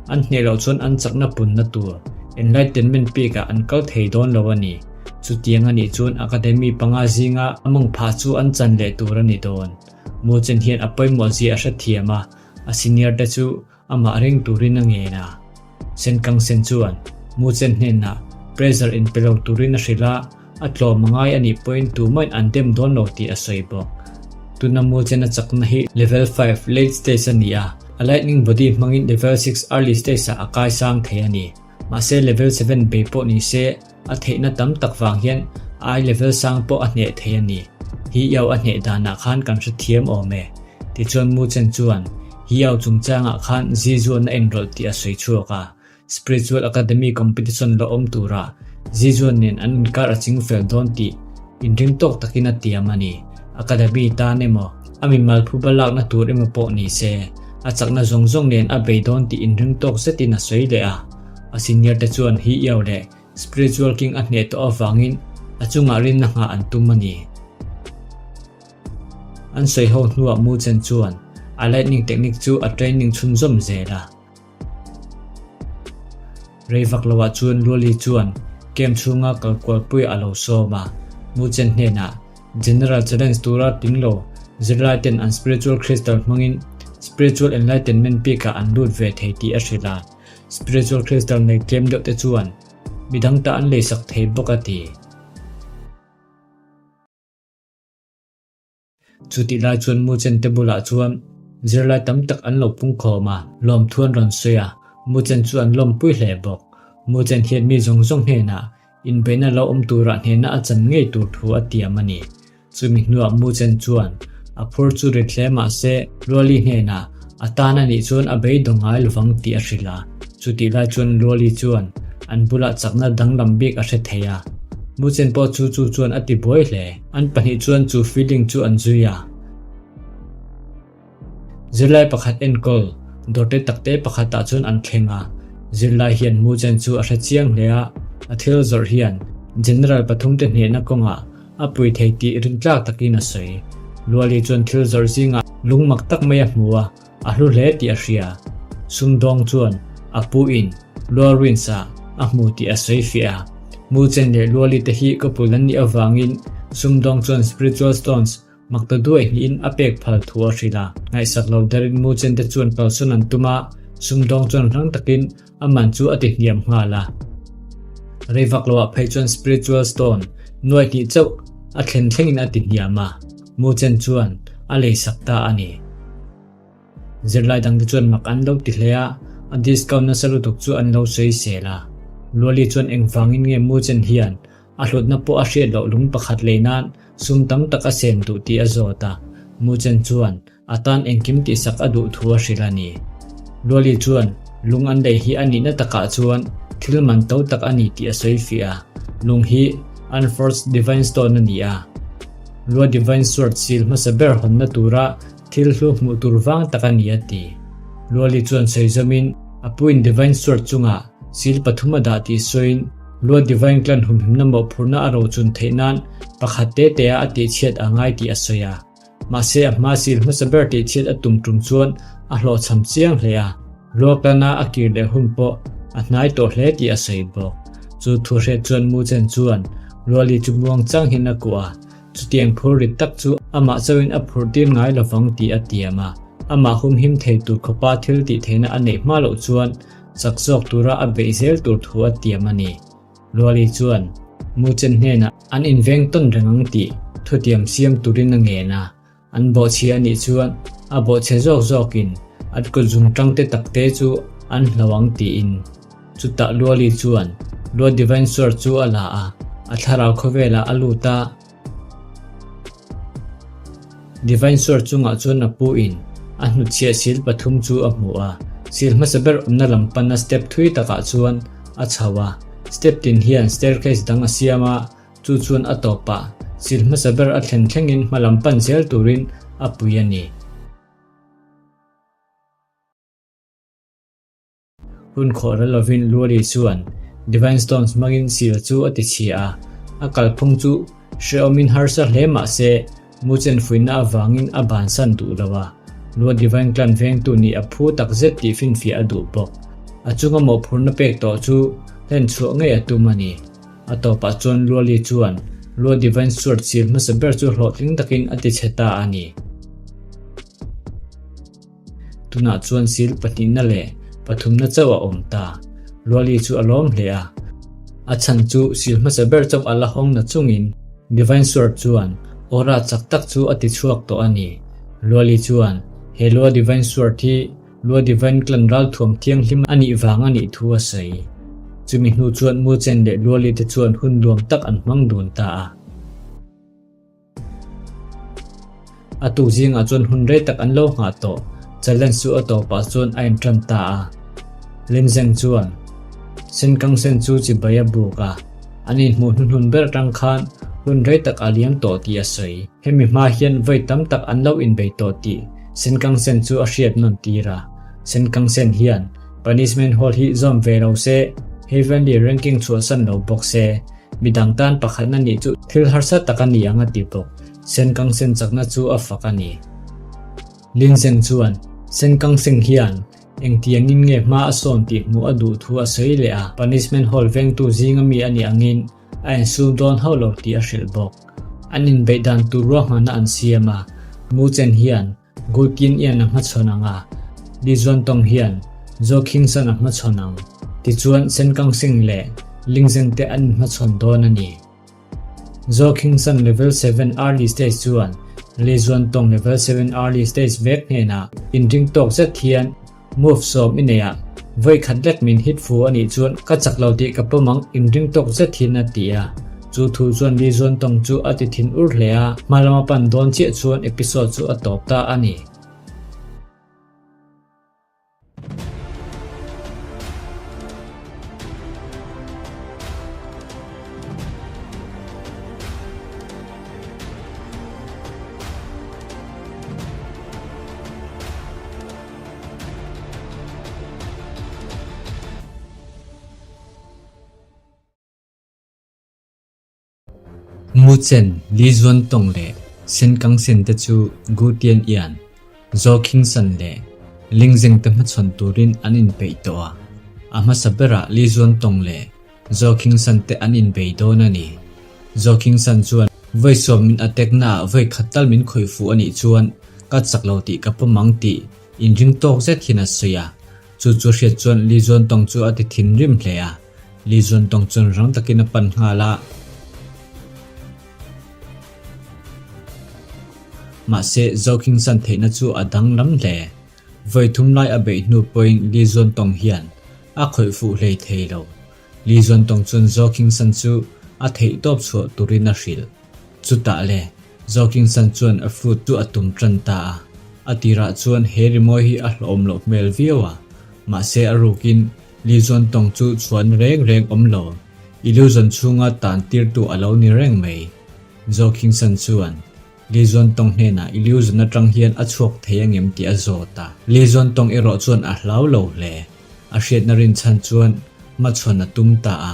An hneh loh chuan an chakna punna tur Enlightenment peak ah an kal thei dawn lo a ni. Chutiang a nih chuan Academy panga zinga a mawng phah chu an chan leh tur a ni dawn. Muchen hian a pawimawh zia a hrethiam a, a senior te chu amah ring turin a ngen a. Senkang sen chuan Muchen hnenah pressure in pe lo turin a hrilh a, A tlawm a ngai a nih pawhin tumahin an dem dawn lo tih a sawi bawk. Tuna Muchen a chakna hi level 5 late stage a ni a, a lightning body hmangin level 6 early stage ah a kai sang thei a ni. Mahse level 7 bei pawh ni se a theihna tam tak vang hian ai level sang pawh a hneh thei a ni. Hi Yao a hneh danah khan kan hrethiam awm e. Tichuan Muchen chuan Hi Yao chungchangah khan Zi Zuan a enrawlh tih a sawi chhuak a. Spiritual Academy competition la awm turah Zizuan nen an inkar a ching fel dawn tih inring tawk takin a tiam a ni. Academy tan emaw, a mimal phuba lakna tur emaw pawh ni se, a chakna zawng zawng nen a bei dawn tih inring tawk zetin a sawi leh a. A senior te chuan Hi Iau leh Spiritual King a hneh tawh avangin. A chungah rinna nghah an tum a ni. An sawi ho hnuah Mu Chen chuan a lightning technique chu a training chhunzawm zel a. Rei vak loah chuan Luali chuan camp chhunga kal kualpui a lo sawm a. Mu Chen hnenah General Challenge tura tling lo zirlai ten an spiritual crystal hmangin spiritual enlightenment peak ah an lut ve thei tih a hrilh a. Spiritual crystal nei tlem deuh te chuan midang ta an leisak thei bawk a ti. Chutih lai chuan Muchen te bulah chuan zirlai tam tak an lo pungkhawm a, lawmthu an rawn sawi a, Muchen chu an lawmpui hle bawk. Muchen hian mi zawng zawng hnenah inbeihna lo awm turah hnehna a chan ngei tur thu a tiam a ni. Chumi hnuah Muchen chuan a phur chu rit hle mah se Luali hnenah a tan a nih chuan a beidawng ngai lovang tih a hrilh a. Chutih lai chuan Luali chuan an bulah chakna danglam bik a hre thei a. Muchen pawh chu chu chuan a ti buai hle. An pahnih chuan chu feeling chu an zui a. Zirlai pakhat enkawl dawrte takte pakhatah chuan an thleng a. Zirlai hian Muchen chu a hre chiang hle a, a thil zawrh hian General pathumte hnehna kawngah a pui thei tih rintlak takin a sawi. Luali chuan thil zawrh zingah lung mak tak mai a hmu a, a hlu hle tih a hria. Sumdawng chuan a pu in Lua Ruins ah a hmu tih a sawi fiah a. Muchen leh Luali te hi couple an nih avangin sumdawng chuan Spiritual Stones mak ta duai hnihin a pek phal thu a hrilh a. Ngaihsak lo derin Muchen te chuan kalsawn an tum a, sumdawng chuan rang takin a man chu a ti hniam nghal a. Rei vak loah phei chuan Spiritual Stone nuai hnih chauh a thlen thlengin a ti hniam a, Muchen chuan a leisak ta a ni. Zirlai dangte chuan mak an lo ti hle a, a discount nasa lutuk chu an lo sawi sel a. Luali chuan engvangin nge Muchen hian a hlutna pawh a hriat loh lung pakhat lei nan sum tam tak a sen duh tih a zawt a. Muchen chuan A tan engkim tihsak a duh thu a hrilh a ni. Luali chuan lung an lei hi a nihna takah chuan thil man to tak a ni tih a sawi fiah a, lung hi Unforged Divine Stone a ni a. Lua Divine Sword sil hmasa ber hawnna tura thil hlu hmuh tur vang tak a ni a ti. Luali chuan sawi zawmin a puin Divine Sword chungah sil pathum a dah tih sawiin Lua Divine Clan humhimna mawhphurhna a rochun theih nan pakhat te te ah a tihchhiat a ngai tih a sawi a. Mahse a hma sil hmasa ber tih chhiat a tum tum chuan a hlawhchham chiang hle a, Ruaklana a kir leh hun pawh a hnai tawh hle tih a sawi bawk. Chu thu hriat chuan Muchen chuan Ruali chu muang chang hian a kuah a, chutiang phur rit tak chu amah chauhin a phurh tir ngai lovang tih a tiam a, amah humhim thei tur khawpa thil tih theihna a neih hma loh chuan chak zawk tura a beih zel tur thu a tiam a ni. Luali chuan Muchen hnenah an inveng tawn reng ang tih thutiam siam turin a ngen a, an bawhchhia a nih chuan a bawhchhe zawk zawkin an kut zungtang te takte chu an hlo ang tiin. Chutah Luali chuan Lua Divine Sword chu a la a, a thlarau khawvelah a lut a, Divine Sword chungah chuan a pu in a hnutchhiah sil pathum chu a hmu a, sil hmasa ber awmna lam pana step thui takah chuan a chho a, step tin hian staircase dang a siam a, chu chuan a tawpah sil hmasa ber a thlen thlengin hma lam pan zel turin a pui a ni. Hun khawh rel lovin Luali chuan Divine Stones hmangin sil chu a ti chhia a, a kalphung chu hrehawmin harsa hle mah se Muchen fuihna avangin a bansan duh lo a, Lua Divine Clan vengtu nih a phu tak zet tih finfiah a duh bawk. A chunga mawhphurhna pek tawh chu hlen chhuah ngei a tum a ni. A tawpah chuan Luali chuan Lua Divine Sword sil hmasa ber chu hlawhtling takin a ti chhe ta a ni. Tunah chuan sil pahnihna leh pathumna chauh a awm ta. Luali chu a lawm hle a. A chhan chu sil hmasa ber chauh a la hawng na chungin Divine Sword chuan aura chak tak chu a ti chhuak tawh a ni. Luali chuan he Lua Divine Sword hi Lua Divine Clan ralthuam thianghlim a nih vang a nih thu a sawi. Chumi hnu chuan Muchen leh Luali te chuan hun nuam tak an hmang dun ta a. A tuk zingah chuan hun rei tak an lo nghah tawh. Challenge chu a tawpah chuan a intan ta a. Lin Zeng chuan Sinkang Sen chu chibai a buk a, an inhmuh hnuhnun ber atang khan hun rei tak a liam tawh tih a sawi. Hemi hma hian vawi tam tak an lo inbei tawh tih Sinkang Sen chu a hriat nawn tir a. Sinkang Sen hian Punishment Hall hi zawm ve lo se, Heavenly Ranking chhuahsan lo bawk se. Midang tan pakhatna nih chu thil harsa tak a ni ang a ti bawk. Senkang sen chakna chu a fak a ni. Lin Zeng chuan, Senkang seng hian engtiangin nge hma a sawn tih hmuh a duh thu a sawi leh a, Punishment Hall vengtu zinga mi a nih angin a insum dawn hauh lo tih a hrilh bawk. An inbeih dan tur ruahmanna an siam a, Mu Chen hian Gu Tin Ian a hmachhawn ang a, Li Zuan Tawng hian Zo Khing San a hmachhawn ang. Tichuan Senkang Sing leh Ling Zeng te an inhmachhawn dawn a ni. Zo Khing San Level 7 Early Stage chuan Li Zuan Tawng Level 7 Early Stage vek hnenah inring tawk zet hian Move sawm i nei a, vawi khat lek min hit fu a nih chuan ka chak lo tih ka pawm ang inring tawk zet hian a ti a. Chu thu chuan Li Zuantawng chu a ti thin ur hle a, hma lama pan dawn chiah chuan episode chu a tawp ta a ni. Mu Chen, Li Zuantawng leh Sen Kang Sen te chu Gu Tian Ian, Zo Khing San leh Ling Zeng te hmachhawn turin an inpeih tawh a. A hmasa berah Li Zuantawng leh Zo Khing San te an inbei dawn a ni. Zo Khing San chuan vawi sawm min attack naah vawi khat tal min khawih fuh a nih chuan ka chak lo tih ka pawm ang tih inring tawk zet hian a sawi a. Chu chu hriat chuan Li Zuan Tawng chu a ti thinrim hle a. Li Zuan Tawng chuan rang takin a pan nghal a. Mahse, Zo Khing San theihna chu a danglam hle. Vawi thum lai a beih hnu pawhin Li Zuan Tawng hian a khawih fuh hlei thei lo. Li Zuan Tawng chuan Zo Khing San chu a theihtawp chhuah turin a hrilh. Chutah le, Zo Khing San chuan a flute chu a tum tan ta a. A tirah chuan he rimawi hi a hlawhawm loh hmel viau a. Mahse a rukin Li Zuan Tawng chu chhuan reng reng awm lo, illusion chhunga tan tirtu a lo ni reng mai. Zo Khing San chuan Li Zuan Tawng hnenah illusion atang hian a chhuak thei angem tih a zawt a. Li Zuan Tawng erawh chuan a hlau lo hle. A hriatna rinchhan chuan hmachhawn a tum ta a.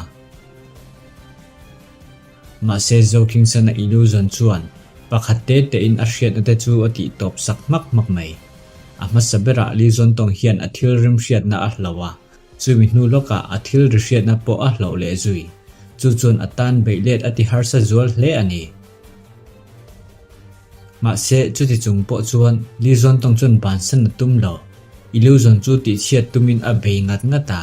Mahse Zo Kingsana illusion chuan pakhat te tein a hriatna te chu a tih tawp sak hmak hmak mai. A hmasa berah Li Zuan Tawng hian a thil rim hriatna a hloh a, chumi hnu lawkah a thil ri hriatna pawh a hloh leh zui. Chu chuan a tan beih let a ti harsa zual hle a ni. Mahse, chuti chung pawh chuan Li Zuantawng chuan bansan a tum lo. Illusion chu tihchhiat tumin a bei ngat ngat a.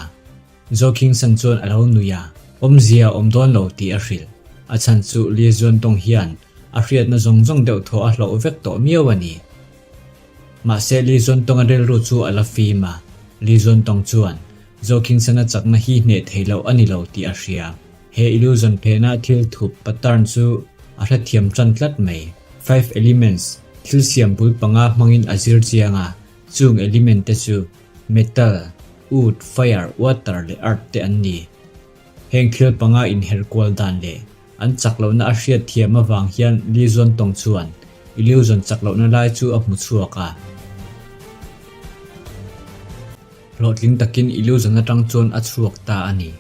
Zo Kingsan chuan a lo nui a, awmzia a awm dawn lo tih a hrilh. A chhan chu Li Zuantawng hian a hriatna zawng zawng deuh thaw a hloh vek tawh miau a ni. Mahse, Li Zuantawnga rilru chu a la fim a, Li Zuantawng chuan Zo Kingsana chakna hi hneh thei loh a ni lo tih a hria. He illusion phena thil thup pattern chu a hrethiam tan tlat mai. Five Elements, thil siam bul panga hmangin a zir chiang a, chung element te chu metal, wood, fire, water leh earth te an ni. Heng thil panga inher kual dan leh an chak lohna a hriat thiam avang hian Li Zuantawng chuan illusion chak lohna lai chu a hmu chhuak a. Hlawhtling takin illusion atang chuan a chhuak ta a ni.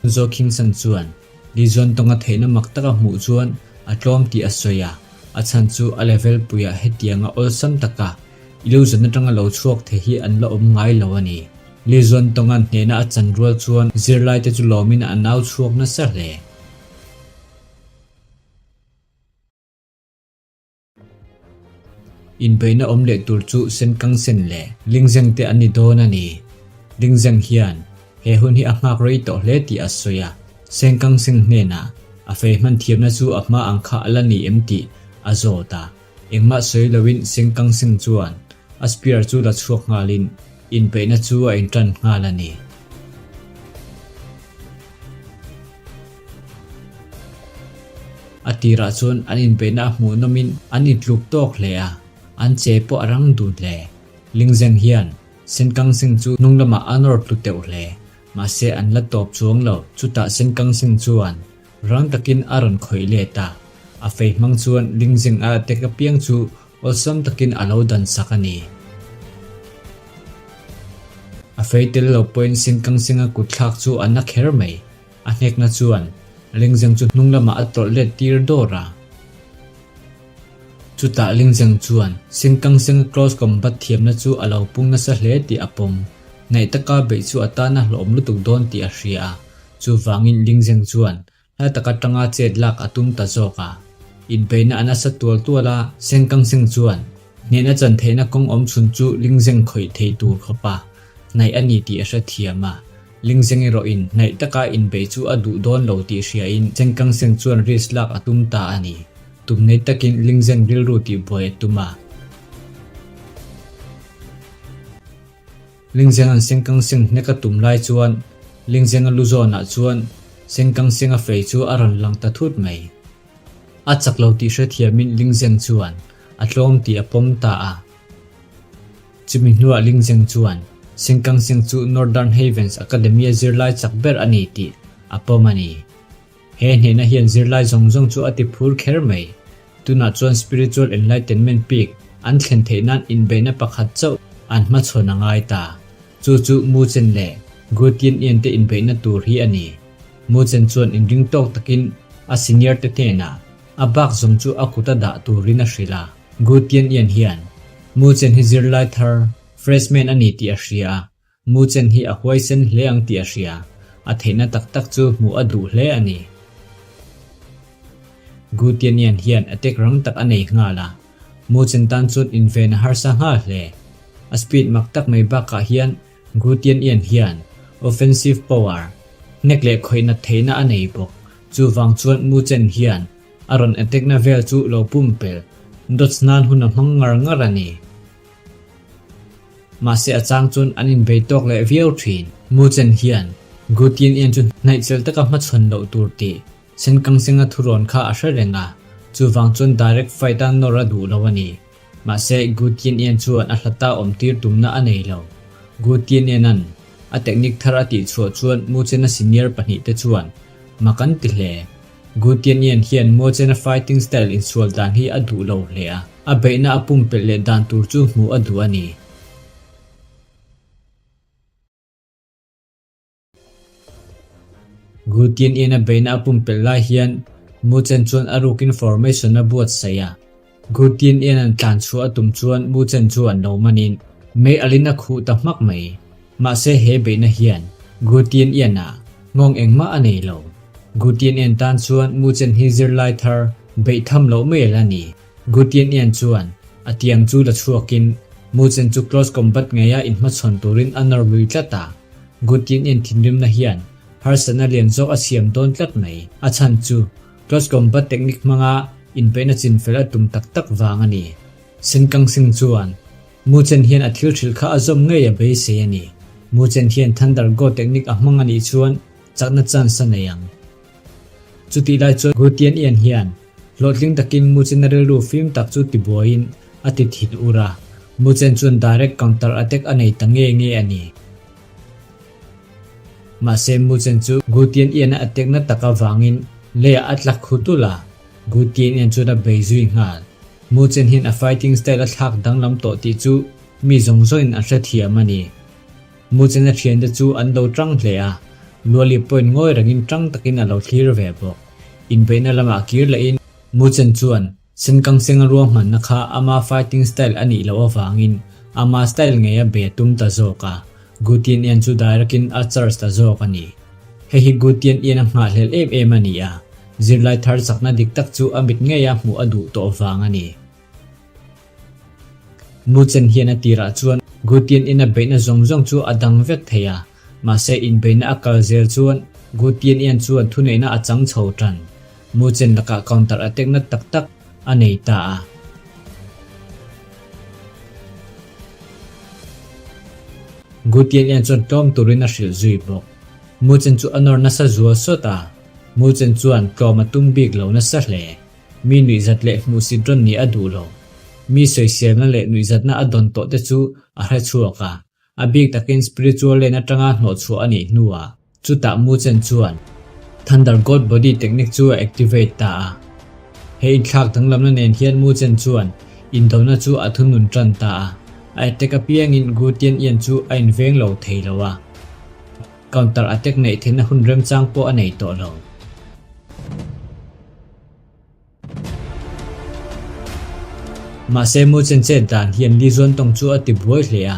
Zo Kingsan chuan Li Zuantawnga theihna mak taka hmuh chuan a tlawm tih a sawi a, a chhan chu a level puiah hetianga awlsam taka illusion atanga lo chhuak thei hi an la awm ngai lo a ni. Li Zuantawnga'n hnehna a chan rual chuan zirlaite chu lawmin an au chhuak nasa hle. Inbeihna awm leh tur chu Senkangsen leh Lingzeng te an ni dawn a ni. Lingzeng hian he hun hi a nghak rei tawh hle tih a sawi a, Senkangsen hnenah a fei hman thiamna chu a hma ang kha a la ni em tih a zawt a. Engmah sawi loin Senkangsen chuan a spear chu la chhuak nghalin inbeihna chu a intan nghal a ni. A tirah chuan an inbeihna a hmuh nawmin an intluk tawk hle a, an che pawh a rang dun hle. Lingzeng hian Senkang Seng chu hnung lamah a nawr tlu teuh hle. Mahse an la tawp chuang lo. Chutah Senkang Seng chuan rang takin a rawn khawih let a, a fei hmang chuan Lingzeng a attack apiang chu awlsam takin a lo dan sak a ni. A fei tel lo pawhin Senkang Senga kutthlak chu a na kher mai. A hnekna chuan. Lingzeng chu hnung lamah a tawlh let tir dawr a. Chutah Lingzeng chuan Sengkangsenga close combat thiamna chu a lo pung nasa hle tih a pawm. Hnaih taka beih chu a tan a hlawhawm lutuk dawn tih a hria a. Chuvangin Lingzeng chuan Hla tak atanga chet lak a tum ta zawk a. Inbeihna a nasa tual tual a, Sengkangseng chuan hnehna chan theihna kawng awm chhun chu Lingzeng khawih thei tur khawpa hnaih a ni tih a hrethiam a. Lingzeng erawhin hnaih taka inbeih chu a duh dawn lo tih hriain Sengkangseng chuan risk lak a tum ta a ni. Tum nei takin Lingzeng rilru tihbuai a tum a. Lingzenga'n Sengkangseng hnek a tum lai chuan Lingzenga lu zawnah chuan Sengkangsenga fei chu a rawn lang ta thut mai. A chak lo tih hrethiamin Lingzeng chuan a tlawm tih a pawm ta a. Chumi hnuah Lingzeng chuan Sengkangseng chu Northern Havens Academy-a zirlai chak ber a ni tih a pawm a ni. He hnehna hian zirlai zawng zawng chu a ti phur kher mai. Tunah chuan Spiritual Enlightenment Peak an thlen theih nan inbeihna pakhat chauh an hmachhawn a ngai ta. Chu chu Mu Chen leh Gu Tian Ian te inbeihna tur hi a ni. Mu Chen chuan inring tawk takin a senior te hnenah a bak zawng chu a kuta dah turin a hrilh a. Gu Tian Ian hian Mu Chen hi zirlai thar, freshman a ni tih a hria a, Mu Chen hi a huaisen hle ang tih a hria. A theihna tak tak chu hmuh a duh hle a ni. Gu Tianian hian attack rang tak a nei nghal a. Mu Chen tan chuan inven a harsa nghal hle. A speed mak tak mai bakah hian Gu Tianian hian offensive power, hnek leh khawih nat theihna a nei bawk. Chuvang chuan Mu Chen hian a rawn attack na vel chu lo pumpelh dodge nan hun a hmang ngar ngar a ni. Mahse a chang chuan an inbei tawk leh viau thin. Mu Chen hian Gu Tian Ian chu hnaihchel taka hmachhawn loh tur tih Chen Kangsenga thurawn kha a hre reng a, chuvang chuan direct fight a nawr a duh lo a ni. Mahse Gu Tian Ian chuan a hlata awm tir tumna a nei lo. Gu Tian Ian-a'n a technique thar a tihchhuah chuan Mu Chen-a senior pahnihte chuan mak an ti hle. Gu Tianyan hian Mochena fighting style insual dan hi a duh lo hle a, a beihna a pumpelh leh dan tur chu hmuh a duh a ni. Gu Tianyan a beihna a pumpelh lai hian Mo Chen chuan a rukin formation a buatsaih a. Gu Tianyan an tlan chhuah a tum chuan Mo Chen chuan lo manin mei alin a khuh ta hmak mai. Mahse he beihna hian Gu Tianyan-a nghawng engmah a nei lo. Gu Tianyan tan chuan Mu Chen hi zirlai thar beih tham loh mai a la ni. Gu Tianyan chuan a tiang chu la chhuakin Mu Chen chu close combat ngeia inhmachhawn turin a nawr lui tlat a. Gu Tianyan thinrimna hian harsatna lian zawk a siam dawn tlat mai. A chhan chu close combat technique hmanga inbeihna chinfel a tum tak tak vang a ni. Senkang Singh chuan Mu Chen hian a thil hrilh kha a zawm ngei a beisei a ni. Mu Chen hian Thunder Go technique a hmang a nih chuan chakna chance a nei ang. Chutih lai chuan Gu Tian Ian hian hlawhtling takin Mu Chen-a rilru fim tak chu tibuaiin a ti thin ur a. Mu Chen chuan direct counter attack a nei ta nge nge a ni. Mahse Mu Chen chu Gu Tian Ian-a attack na tak avangin leiah a tla khu tulh a. Gu Tian Ian chuan a bei zui nghal. Mu Chen hian a fighting style a thlak danglam tawh tih chu mi zawng zawngin an hrethiam a ni. Mu Chen-a thiante chu an lo tang hle a, Luali pawhin ngawi rengin tang takin a lo thlir ve bawk. Inbeihna lamah kir lehin Mu Chen chuan Senkangsenga ruahmanna kha ama fighting style a nih loh avangin ama style ngei a be tum ta zawk a, Gu Tian Ian chu direct-in a charge ta zawk a ni. Hei hi Gu Tian Ian a nghahhlelh em em a ni a, zirlai thar chakna dik tak chu a mit ngeia hmuh a duh tawh vang a ni. Mu Chen hian a tirah chuan Gu Tian Ian a beihna zawng zawng chu a dang vek thei a, mahse inbeihna a kal zel chuan Gu Tian Ian chuan thuneihna a chang chho tan. Mu Chen lakah counter attack na tak tak a nei ta a. Gu Tian Ian chuan tlawm turin a hrilh zui bawk. Mu Chen chu a nawr nasa zual sawt a, Mu Chen chuan tlawm a tum bik lo nasa hle. Mi nuihzat leh hmuhsit rawn nih a duh lo. Mi sawiselna leh nuihzatna a dawn tawh te chu a hre chhuak a, a bik takin spiritual lane atanga hnawhchhuah a nih hnuah chutah Mu Chen chuan Thunder God Body technique chu a activate ta a. He inthlak danglamna nen hian Mu Chen chuan indona chu a thunun tan ta a, a attack apiangin Gu Tian Ian chu a inveng lo thei lo a, counter attack neih theihna hun remchang pawh a nei tawh lo. Mahse Mu Chen chet dan hian Li Zuantawng chu a ti buai hle a,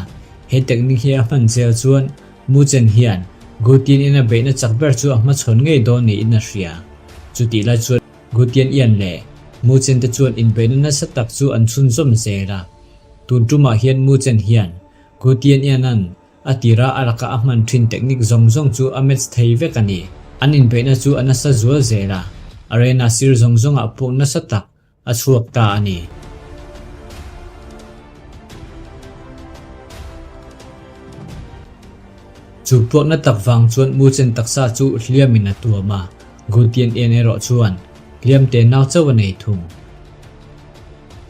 he technique hi a hman zel chuan Mu Chen hian Gu Tian in a beihna chak ber chu a hmachhawn ngei dawn niin a hria. Chutih lai chuan Gu Tian Ian leh Mu Chen te chuan inbeihna nasa tak chu an chhunzawm zel a. Tun tumah hian Mu Chen hian Gu Tian Ian an A tira a laka a hman thin technique zawng zawng chu a match thei vek a ni. An inbeihna chu a nasa zual zel a, arena sir zawng zawngah pawh nasa tak a chhuak ta a ni. Chu puakna tak vang chuan Muchen taksa chu hliamin a tuam a, Gutian en erawh chuan hliam te nau chauh a nei thung.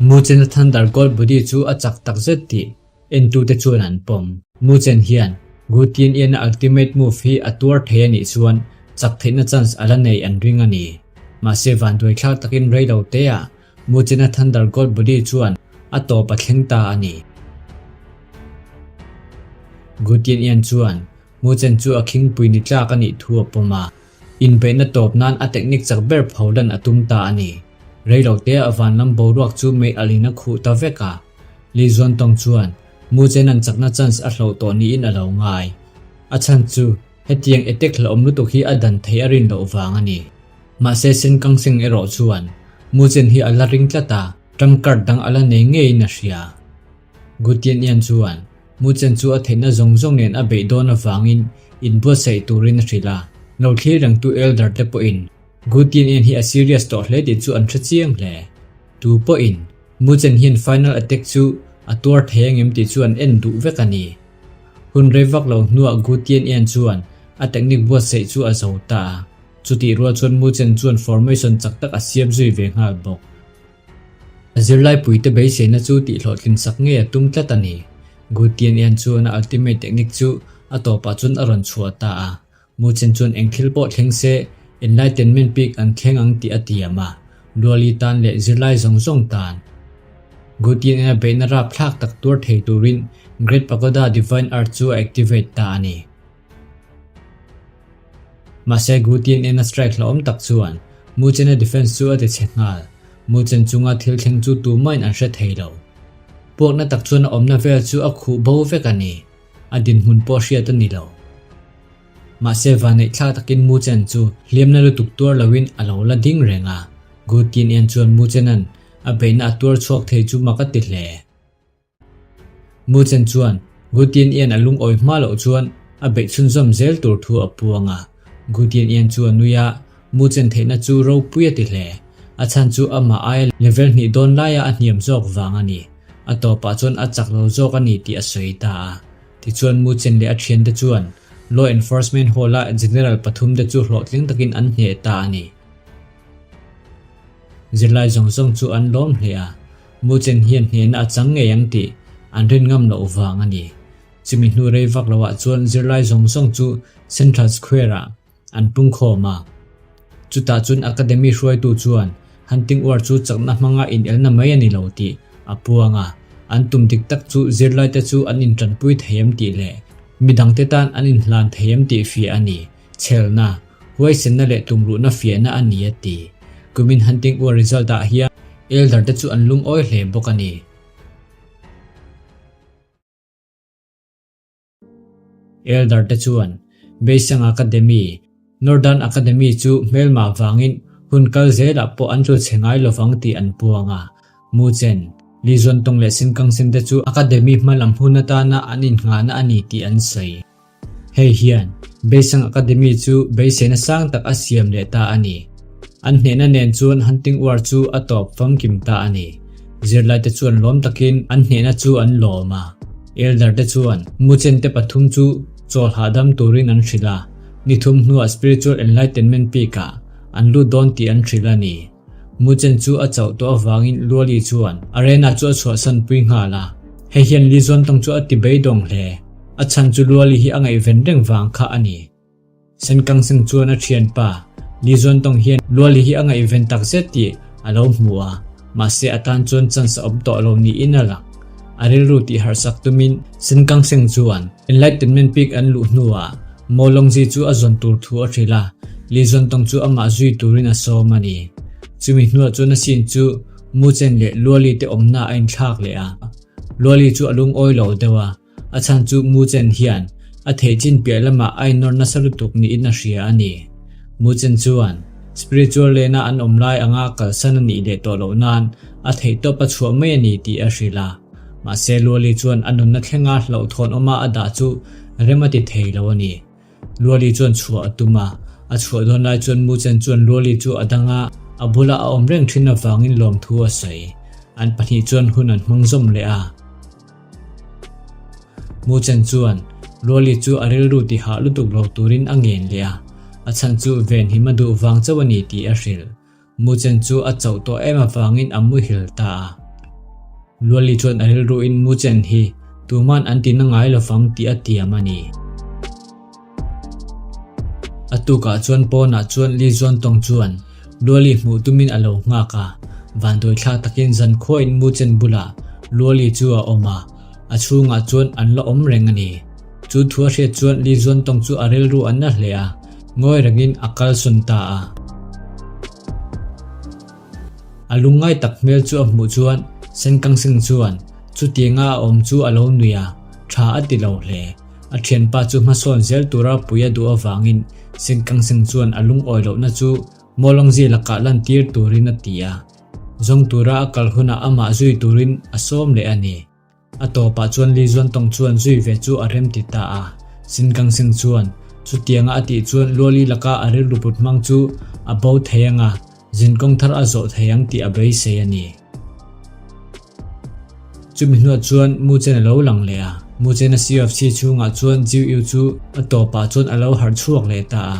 Muchena Thunder Gold Body chu a chak takzet tih Entute chuan an pawm. Mu Chen hian Gu Tian Ian-a ultimate move hi a tuar thei a nih chuan chak theihna chance a la nei an ring a ni. Mahse vanduaithlak takin rei lo teah Mu Chen-a Thunder God Body chuan a tawp a thleng ta a ni. Gu Tian Ian chuan Mu Chen chu a khingpui ni tlak a nih thu a pawm a. Inbeihna tawp nan a technique chak ber pho lan a tum ta a ni. Rei lo teah vanlam boruak chu mei alh in a khuh ta vek a. Li Zuantawng chuan Mu Chen an chakna chance a hloh tawh niin a lo ngai. A chhan chu hetiang attack hlauhawm lutuk hi a dan theih a rin loh vang a ni. Mahse Sen Kang Seng erawh chuan Mu Chen hi a la ring tlat a, ṭang card dang a la nei ngeiin a hria. Gu Tian Ian chuan Mu Chen chu a theihna zawng zawng nen a beih dawn avangin inbuatsaih turin a hrilh a. Lo thlir rengtu elder te pawhin Gu Tian Ian hi a serious tawh hle tih chu an hre chiang hle. Tu pawhin Mu Chen hian final attack chu a tuar thei angem tih chu an en duh vek a ni. Hun rei vak lo hnuah Gu Tian Ian chuan a technique buatsaih chu a zo ta a, chutih rual chuan Mu Chen chuan formation chak tak a siam zui ve nghal bawk. A zirlaipuite beiseina chu tihhlawhtlin sak ngei a tum tlat a ni. Gu Tian Ian chuan a ultimate technique chu a tawpah chuan a rawn chhuah ta a, Mu chen chuan eng thil pawh thleng se, Enlightenment peak an thleng ang tih a tiam a, Luali tan leh zirlai zawng zawng tan. Gutian ina beihna rapthlak tak tuar thei turin Great Pagoda Divine Art chu a activate ta a ni. Mahse Gutian ina strike hlauhawm tak chuan Mu Chen-a defense chu a ti chhe nghal. Mu Chen chunga thil thleng chu tumahin an hre thei lo. Puakna tak chuan a awmna vel chu a khuh bo vek a ni. A dinhmun pawh hriat a ni lo. Mahse vanneih thlak takin Mu Chen chu hliamna lutuk tuar loin a lo la ding reng a. Gu Tian Ian chuan Mu Chena'n a beihna a tuar chhuak thei chu mak a ti hle. Mu Chen chuan Gu Tian Ian a lungawi hma loh chuan a beih chhunzawm zel tur thu a puang a. Gu Tian Ian chu a nui a, Mu Chen theihna chu ropui a ti hle. A chhan chu amah aia level hnih dawn laia a hniam zawk vang a ni. A tawpah chuan a chak lo zawk a ni tih a sawi ta a. Tichuan Mu Chen leh a thiante chuan Law Enforcement Hall-a General pathumte chu hlawhtling takin an hneh ta a ni. Zirlai zawng zawng chu an lawm hle a, Mu Chen hian hnehna a chang ngei ang tih an rin ngam loh vang a ni. Chumi hnu rei vak loah chuan zirlai zawng zawng chu Central Square-ah An pungkhawm a. Chutah chuan Academy hruaitu chuan Hunting War chu chakna hmanga inelna mai a ni lo tih a puang a, an tum dik tak chu zirlaite chu an intanpui thei em tih leh midangte tan an inhlan thei em tih fiah a ni, chhelna, huaisenna leh tumruhna fiahna a ni a ti. Kumin Hunting War result ah hian Elder te chu an lungawi hle bawk a ni. Elder te chuan Beisang Academy, Northern Academy chu hmelmah vangin hun kal zelah pawh an tlu chhe ngai lovang tih an puang a. Mu Chen, Li Zuantawng leh Sin Kang Sen te chu Academy hma lam hun atana an innghahna a ni tih an sawi. Hei hian Beisang Academy chu beiseina sang tak a siam leh ta a ni. An hnehna nen chuan Hunting War chu a tawp famkim ta a ni. Zirlaite chuan lawm takin an hnehna chu an lawm a. Elder te chuan Muchen te pathum chu chawl hahdam turin an hrilh a, ni thum hnuah Spiritual Enlightenment Peak ah an lut dawn tih an hrilh a ni. Muchen chu a chauh tawh avangin Luali chuan arena chu a chhuahsan pui nghal a. Hei hian Li Zuantawng chu a ti beidawng hle. A chhan chu Luali hi a ngaihven reng vang kha a ni. Senkang seng chuan a thianpa Li Zuantawng hian Luali hi a ngaihven tak zet tih a lo hmu a, mahse a tan chuan chance a awm tawh lo niin a lang. A rilru tih harhsak tumin Senkang seng chuan Enlightenment Peak an luh hnuah Mo Longzi chu a zawn tur thu a hrilh a, Li Zuantawng chu amah zui turin a sawm a ni. Chumi hnuah chuan a scene chu. Muchen leh Luali te awmna a inthlak leh a. Luali chu a lungawi lo deuh a, a chhan chu Muchen hian a theih chin piah lamah a innawr nasa lutuk niin a hria a ni. Muchen chuan spiritual lane-a an awm lai anga kalsan a nih leh tawh loh nan a theihtawp a chhuah mai a ni tih a hrilh a. Mahse Luali chuan a nunna thlenga hlauhthawn awma a dah chu rem a ti thei lo a ni. Luali chuan chhuah a tum a, a chhuah dawn lai chuan Muchen chuan Luali chu a dang a, a bula a awm reng thin avangin lawmthu a sawi. An pahnih chuan hun an hmang zawm leh a. Muchen chuan Luali chu a rilru ti hah lutuk lo turin a ngen leh a, a chhan chu venhim a duh vang chauh a ni tih a hrilh. Muchen chu a chauh tawh em avangin a muhil ta a. Luali chuan a rilruin Muchen hi tuman an ti na ngai lovang tih a tiam a ni. A tukah chuan pawnah chuan Li Zuantawng chuan Luali hmuh tumin a lo nghak a, vanduai thlak takin zankhuain Muchen bulah Luali chu a awm a, a chhungah chuan an la awm reng a ni. Chu thu a hriat chuan Li Zuantawng chu a rilru a na hle a, ngawi rengin a kalsawn ta a. A lungngai tak hmel chu a hmuh chuan Senkangsing chuan chutianga a awm chu a lo nui a, tha a ti lo hle. A thianpa chu hmasawn zel tura pui a duh avangin Senkangsing chuan a lungawi lohna chu Mawlawngzi lakah lantir turin a ti a, zawng tura a kal hunah amah zui turin a sawm leh a ni. A tawpah chuan Li Zuantawng chuan zui ve chu a rem ti ta a. Sinkang Sing chuan chutianga a tih chuan Luali laka a rilru put hmang chu a bo thei ang a, zinkawng thar a zawh thei ang tih a beisei a ni. Chumi hnuah chuan Mu Chen a lo lang leh a. Mu Chen-a COFC chhungah chuan Jiu Yu chu a tawpah chuan a lo harh chhuak leh ta a.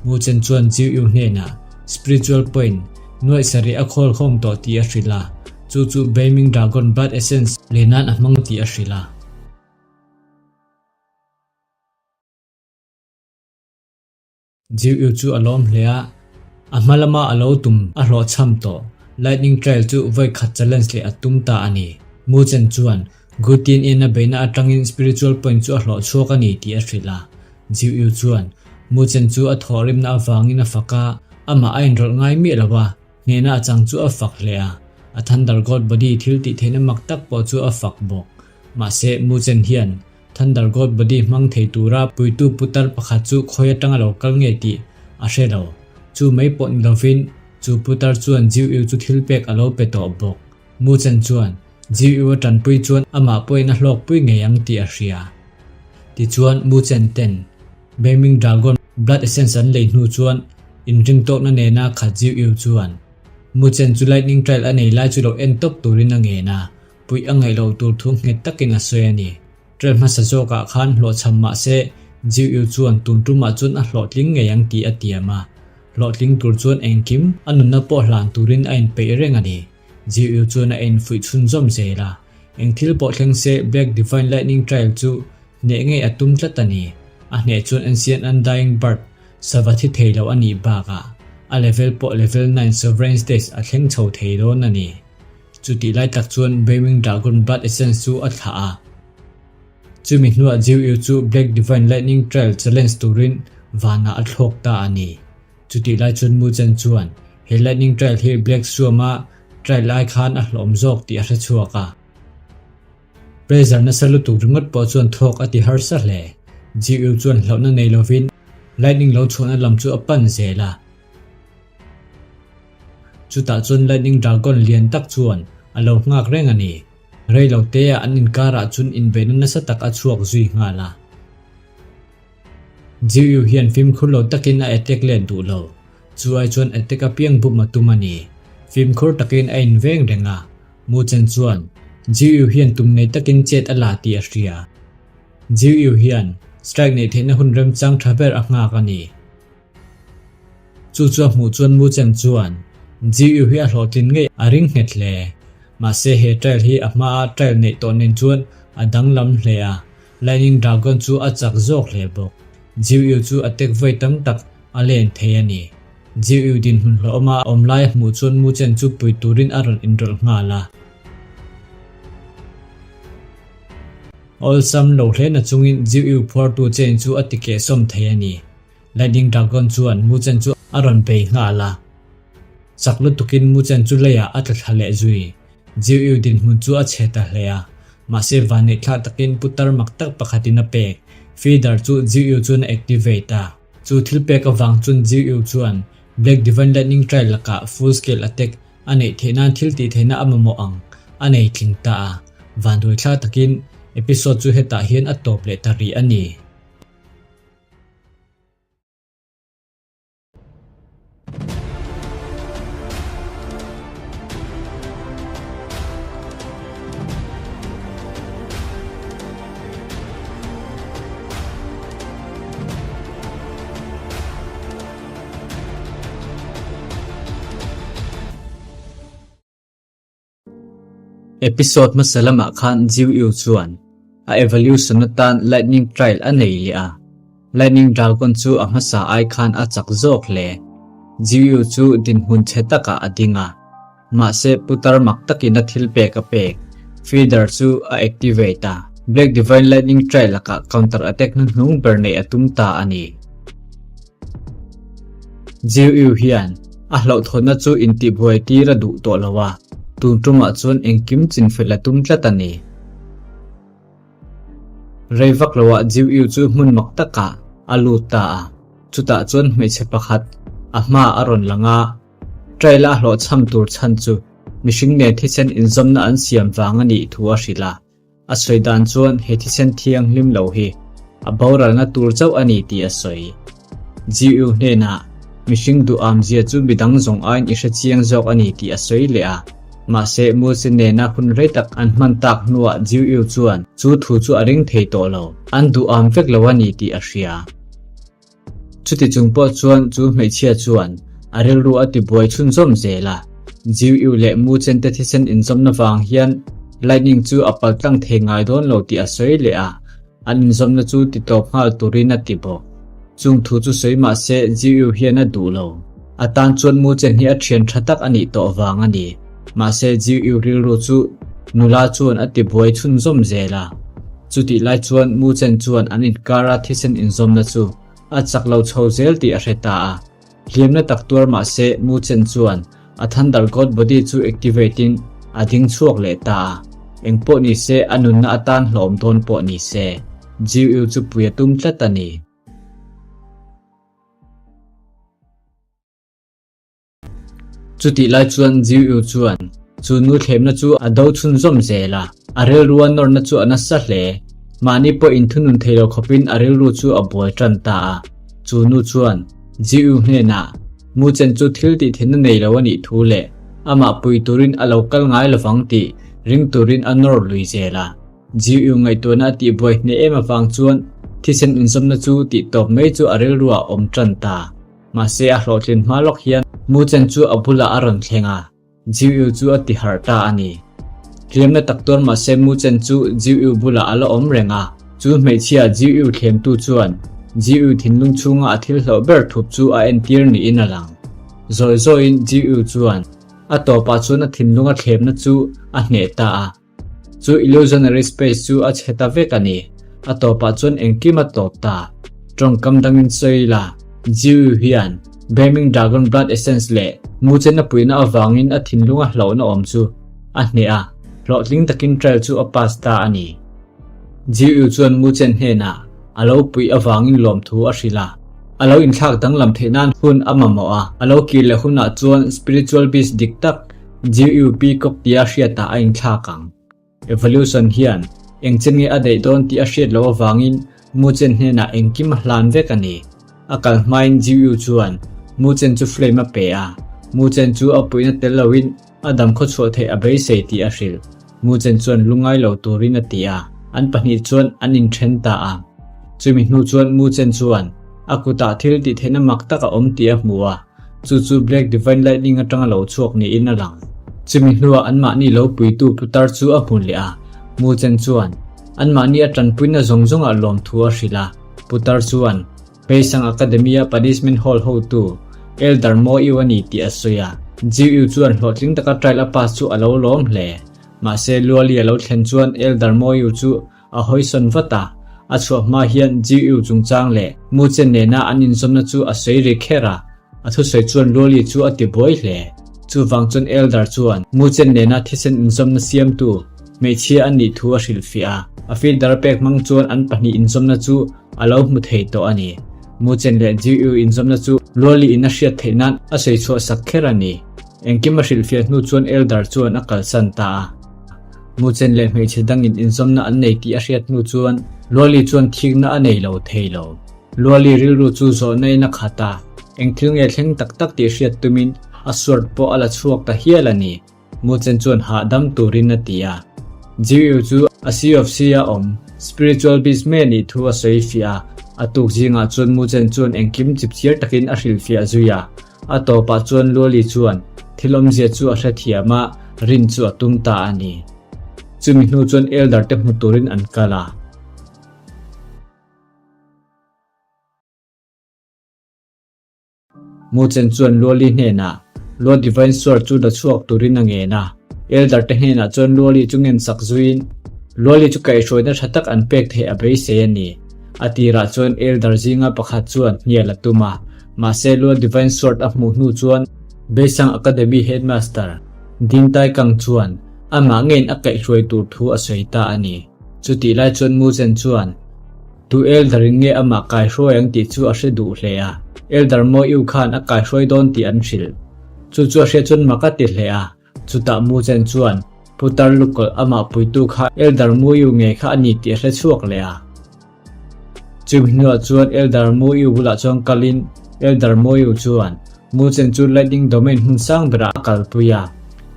Mu Chen chuan Jiu Yu hnenah Spiritual Point nuaih sarih a khawl khawm tawh tih a hrilh a. Chu chu Beiming Dragon Blood Essence lei nan a hmang tih a hrilh a. Jiu Yu chu a lawm hle a, a hma lama a lo tum a hlawhchham tawh. Lightning Trail chu vawi khat challenge leh a tum ta a ni. Mu Chen chuan Gu Tian Yen a beihna atangin Spiritual Point chu a hlawh chhuak a ni tih a hrilh a. Jiu Yu chuan Mu Chen chu a thawhrimna avangin a fak a, amah a inrawlh ngai miah lo a. Hnehna a chang chu a fak hle a, a Thunder God Body thil tih theihna mak tak pawh chu a fak bawk. Mahse, Muchen hian Thunder God Body hmang thei tura puitu putar pakhat chu khawi atanga lo kal nge tih a hre lo. Chu mai pawh ni lovin, chu putar chuan Jiu Yu chu thil pek a lo pe tawh bawk. Muchen chuan Jiu Yu a tanpui chuan amah pawhin a hlawkpui ngei ang tih a hria. Tichuan, Muchen ten Beiming Dragon Blood Essence an lei hnu chuan inringtawkna nena khat Jiu Yu chuan Muchen chu Lightning Trail a nei lai chu lo en tawp turin a ngen a, puih a ngaih loh tur thu nghet takin a sawi a ni. Trail hmasa zawkah khan hlawhchham mah se Jiu Yu chuan tun tumah chuan a hlawhtling ngei ang tih a tiam a, hlawhtling tur chuan engkim a nunna pawh hlan turin a inpeih reng a ni. Jiu Yu chuan a infuih chhunzawm zel a, eng thil pawh thleng se Black Divine Lightning Trail chu Hneh ngei a tum tlat a ni. A hneh chuan Ancient Undying Bird sava thi thei lo a nih bakah a level pawh level nine Sovereign Stage a thleng chho thei dawn a ni. Chutih lai tak chuan Beiming Dragon Blood Essence chu a thlah a. Chumi hnuah Jiu Yu chu Black Divine Lightning Trail challenge turin vanah a thlawk ta a ni. Chutih lai chuan Mu Chen chuan he Lightning Trail hi Black Suam-a trail ai khan a hlawm zawk tih a hre chhuak a. Pressure nasa lutuk ringawt pawh chuan thawk a ti harsa hle. GU chuan hlauhna nei lovin lightning lo chhuahna lam chu a pan zel a. Chutah chuan lightning dragon lian tak chuan a lo nghak reng a ni. Rei lo te ah an inkarah chuan inbeihna nasa tak a chhuak zui nghal a. GU hian fimkhur lo takin a attack let duh lo. Chu ai chuan attack apiang bum a tum a ni. Fimkhur takin a inveng reng a. Mu Chen chuan Jiu Yu hian tum nei takin chet a la tih a hria. Jiu Yu hian strike neih theihna hun remchang tha ber a nghak a ni. Chu chu a hmuh chuan Mu Chen chuan Jiu Yu hi a hlawhtlin ngei a ring nghet hle. Mahse he trail hi a hmaa trail neih tawh nen chuan a danglam hle a, Lightning Dragon chu a chak zawk hle bawk. Jiu Yu chu a tek vawi tam tak a len thei a ni. Jiu dinhmun hlawhawma a awm lai a hmuh chuan Mu Chen chu pui turin a rawn inrawlh nghal a. Awlsam lo hle na chungin Jiu phuartu chain chu a ti kehsawm thei a ni. Lightning Dragon chuan Mu Chen chu a rawn bei nghal a. Chak lutukin Muchen chu leiah a tla thla leh zui. Jiu dinhmun chu a chhe ta hle a, mahse vanneihthlak takin putar mak tak pakhatin a pek. Feeder chu Jiu chuan a activate a. Chu thil pek avang chuan Jiu chuan Black Divine Lightning Trail lakah full scale attack a neih theih nan thil tih theihna a mamawh ang a nei tling ta a. Vanduaithlak takin episode chu hetah hian a tawp leh ta rih a ni. Episode hmasa lamah khan Jiu Yu chuan a evolution atan Lightning Trail a nei leh a, Lightning Dragon chu a hmasa ai khan a chak zawk hle. Jiu Yu chu dinhmun chhe takah a ding a, mahse putar mak takin a thil pek a pek, Feeder chu a activate a, Black Divine Lightning Trail lakah counter attack hnuhnung ber neih a tum ta a ni. Jiu Yu hian a hlauhthawnna chu intihbuai tir a duh tawh lo a, tun tumah chuan engkim chinfel a tum tlat a ni. Rei vak loah Jiu Yu chu hmun mak takah a lut ta a, chutah chuan hmeichhe pakhat a hma a rawn lang a, trail a hlawhchham tur chhan chu mihring nen thisen inzawmna an siam vang a nih thu a hrilh a. A sawi dan chuan he thisen thianghlim lo hi a boralna tur chauh a ni tih a sawi. GU hnenah mihring duham zia chu midang zawng aiin i hre chiang zawk a ni tih a sawi leh a. Mahse, Mose nena hun rei tak an hman tak hnuah GU chuan chu thu chu a ring thei tawh lo, an duham vek lo a ni tih a hria. Chuti chung pawh chuan chu hmeichhia chuan a rilru a tibuai chhunzawm zel a. Jiu Yu leh Mu Chen te thisen inzawmna vang hian Lightning chu a paltlang thei ngai dawn lo tih a sawi leh a, an inzawmna chu titawp nghal turin a ti bawk. Chung thu chu sawi mah se Jiu Yu hian a duh lo. A tan chuan Mu Chen hi a thian tha tak a nih tawh vang a ni. Mahse Jiu Yu rilru chu nula chuan a tibuai chhunzawm zel a. Chutih lai chuan Mu Chen chuan an inkara thisen inzawmna chu a chak lo chho zel tih a hre ta a. Hliamna tak tuar mah se Mu Chen chuan a Thunder God Body chu activate in a ding chhuak leh ta a. Eng pawh ni se a nunna atan hlawm dawn pawh ni se Jiu Yu chu pui a tum tlat a ni. Chutih lai chuan Jiu Yu chuan chu nu thlemna chu a do chhunzawm zel a, a rilrua nawrna chu a nasa hle. Mahni pawh inthunun thei lo khawpin a rilru chu a buai tan ta a. Chu nu chuan Jiu Yu hnenah Mu Chen chu thil tih theihna nei lo a nih thu leh amah pui turin a lo kal ngai lovang tih ring turin a nawr lui zel a. Jiu Yu ngaihtuahna a tihbuai hneh em avang chuan thisen inzawmna chu tih tawp mai chu a rilruah a awm tan ta. Mahse a hlawhtlin hma lawk hian Mu Chen chu a bulah a rawn thleng a, Jiu Yu chu a ti harh ta a ni. Hliamna tak tuar mahse Mu Chen chu Jiu Yu bulah a la awm reng a, chu hmeichhia Jiu Yu thlemtu chuan Jiu Yu thinlung chhunga a thil hlauh ber thup chu a entir niin a lang. Zawi zawiin Jiu Yu chuan a tawpah chuan a thinlunga thlemna chu a hneh ta a. Chu illusionary space chu a chhe ta vek a ni. A tawpah chuan engkim a tawp ta. Tawngkam dangin sawi ila, Jiu hian Beaming Dragon Blood Essence leh Muchen a puihna avangin a thinlunga hlauhna awm chu a hneh a, hlawhtling takin trial chu a pass ta a ni. Jiu chuan Muchen hnenah a lo puih avangin lawmthu a hrilh a. A lo inthlak danglam theih nan hun a mamawh a, a lo kir leh hunah chuan spiritual beast dik tak GUP kawk tia hriatah a inthlak ang. Evolution hian eng chen nge a daih dawn tih a hriat loh avangin Muchen hnenah engkim a hlan vek a ni. A kal hmain GU chuan Muchen chu flame a pe a, Muchen chu a puihna tel loin a dam khawchhuah theih a beisei tih a hrilh. Muchen chuan lungngai lo turin a ti a, an pahnih chuan an inthen ta a. Chumi hnu chuan Muchen chuan a kutah thil tih theihna mak tak a awm tih a hmu a. Chu chu Black Divine Lightning atanga lo chhuak niin a lang. Chumi hnuah anmahni lo puitu putar chu a hmu leh a, Mu Chen chuan anmahni a tanpuina zawng zawngah lawmthu a hrilh a. Putar chuan Peisang Academy-a Punishment Hall hotu Elder Mo Yu a ni tih a sawi a. Jiu Yu chuan hlawhtling taka trial a pass chu a lo lawm hle. Mahse Luali a lo thlen chuan Elder Mo Yu chu A hawisawn vat a, a chhuah hma hian GU chungchang leh Mu Chen nena an inzawmna chu a sawi ri kher a, a thusawi chuan Luali chu a ti buai hle. Chuvang chuan Elder chuan Muchen nena thisen inzawmna siamtu hmeichhia a nih thu a hrilhfiah a. A filter pek hmang chuan an pahnih inzawmna chu a lo hmu thei tawh a ni. Muchen leh Jiu inzawmna chu Luali in a hriat theih nan a sawi chhuah sak kher a ni. Engkim a hrilhfiah hnu chuan Elder chuan a kalsan ta a. Muchen leh hmeichhe dangin inzawmna an nei tih a hriat hnu chuan Luali chuan thikna a nei lo thei lo. Luali rilru chu zawhna in a khat a, eng thil nge thleng tak tak tih hriat tumin a sword pawh a la chhuak ta hial a ni. Muchen chuan hahdam turin a ti a. Jiu chu a Sea of Sea a awm spiritual beast me nih thu a sawi fiah a, a tuk zingah chuan Muchen chuan engkim chipchiar takin a hrilhfiah zui a. A tawpah chuan Luali chuan thil awmzia chu a hrethiam a, rin chu a tum ta a ni. Chumi hnu chuan Elder te hmu turin an kal a. Muchen chuan Luali hnenah Lua Divine Sword chu la chhuak turin a ngen a. Elder te hnenah chuan Luali chu ngen sak zuiin Luali chu kaihhruaina tha tak an pek theih a beisei a ni. A tirah chuan Elder zinga pakhat chuan hnial a tum a, mahse Lua Divine Sword a hmuh hnu chuan Beisang Academy Headmaster Din Tai Kang chuan amah ngeiin a kaihhruai tur thu a sawi ta a ni. Chutih lai chuan Muchen chuan Tu Elder in nge amah kaihruai ang tih chu a hre duh hle a, Elder Mo Yu khan a kaihruai dawn tih an hrilh. Chu chu a hriat chuan mak a ti hle a, chutah Muchen chuan Putar lukawlh amah puitu kha Elder Mo Yu ngei kha a ni tih a hre chhuak leh a. Chumi hnuah chuan Elder Mo Yu bulah chuan kalin Elder Mo Yu chuan Muchen chu Lightning Domain hmun sang berah a kalpui a.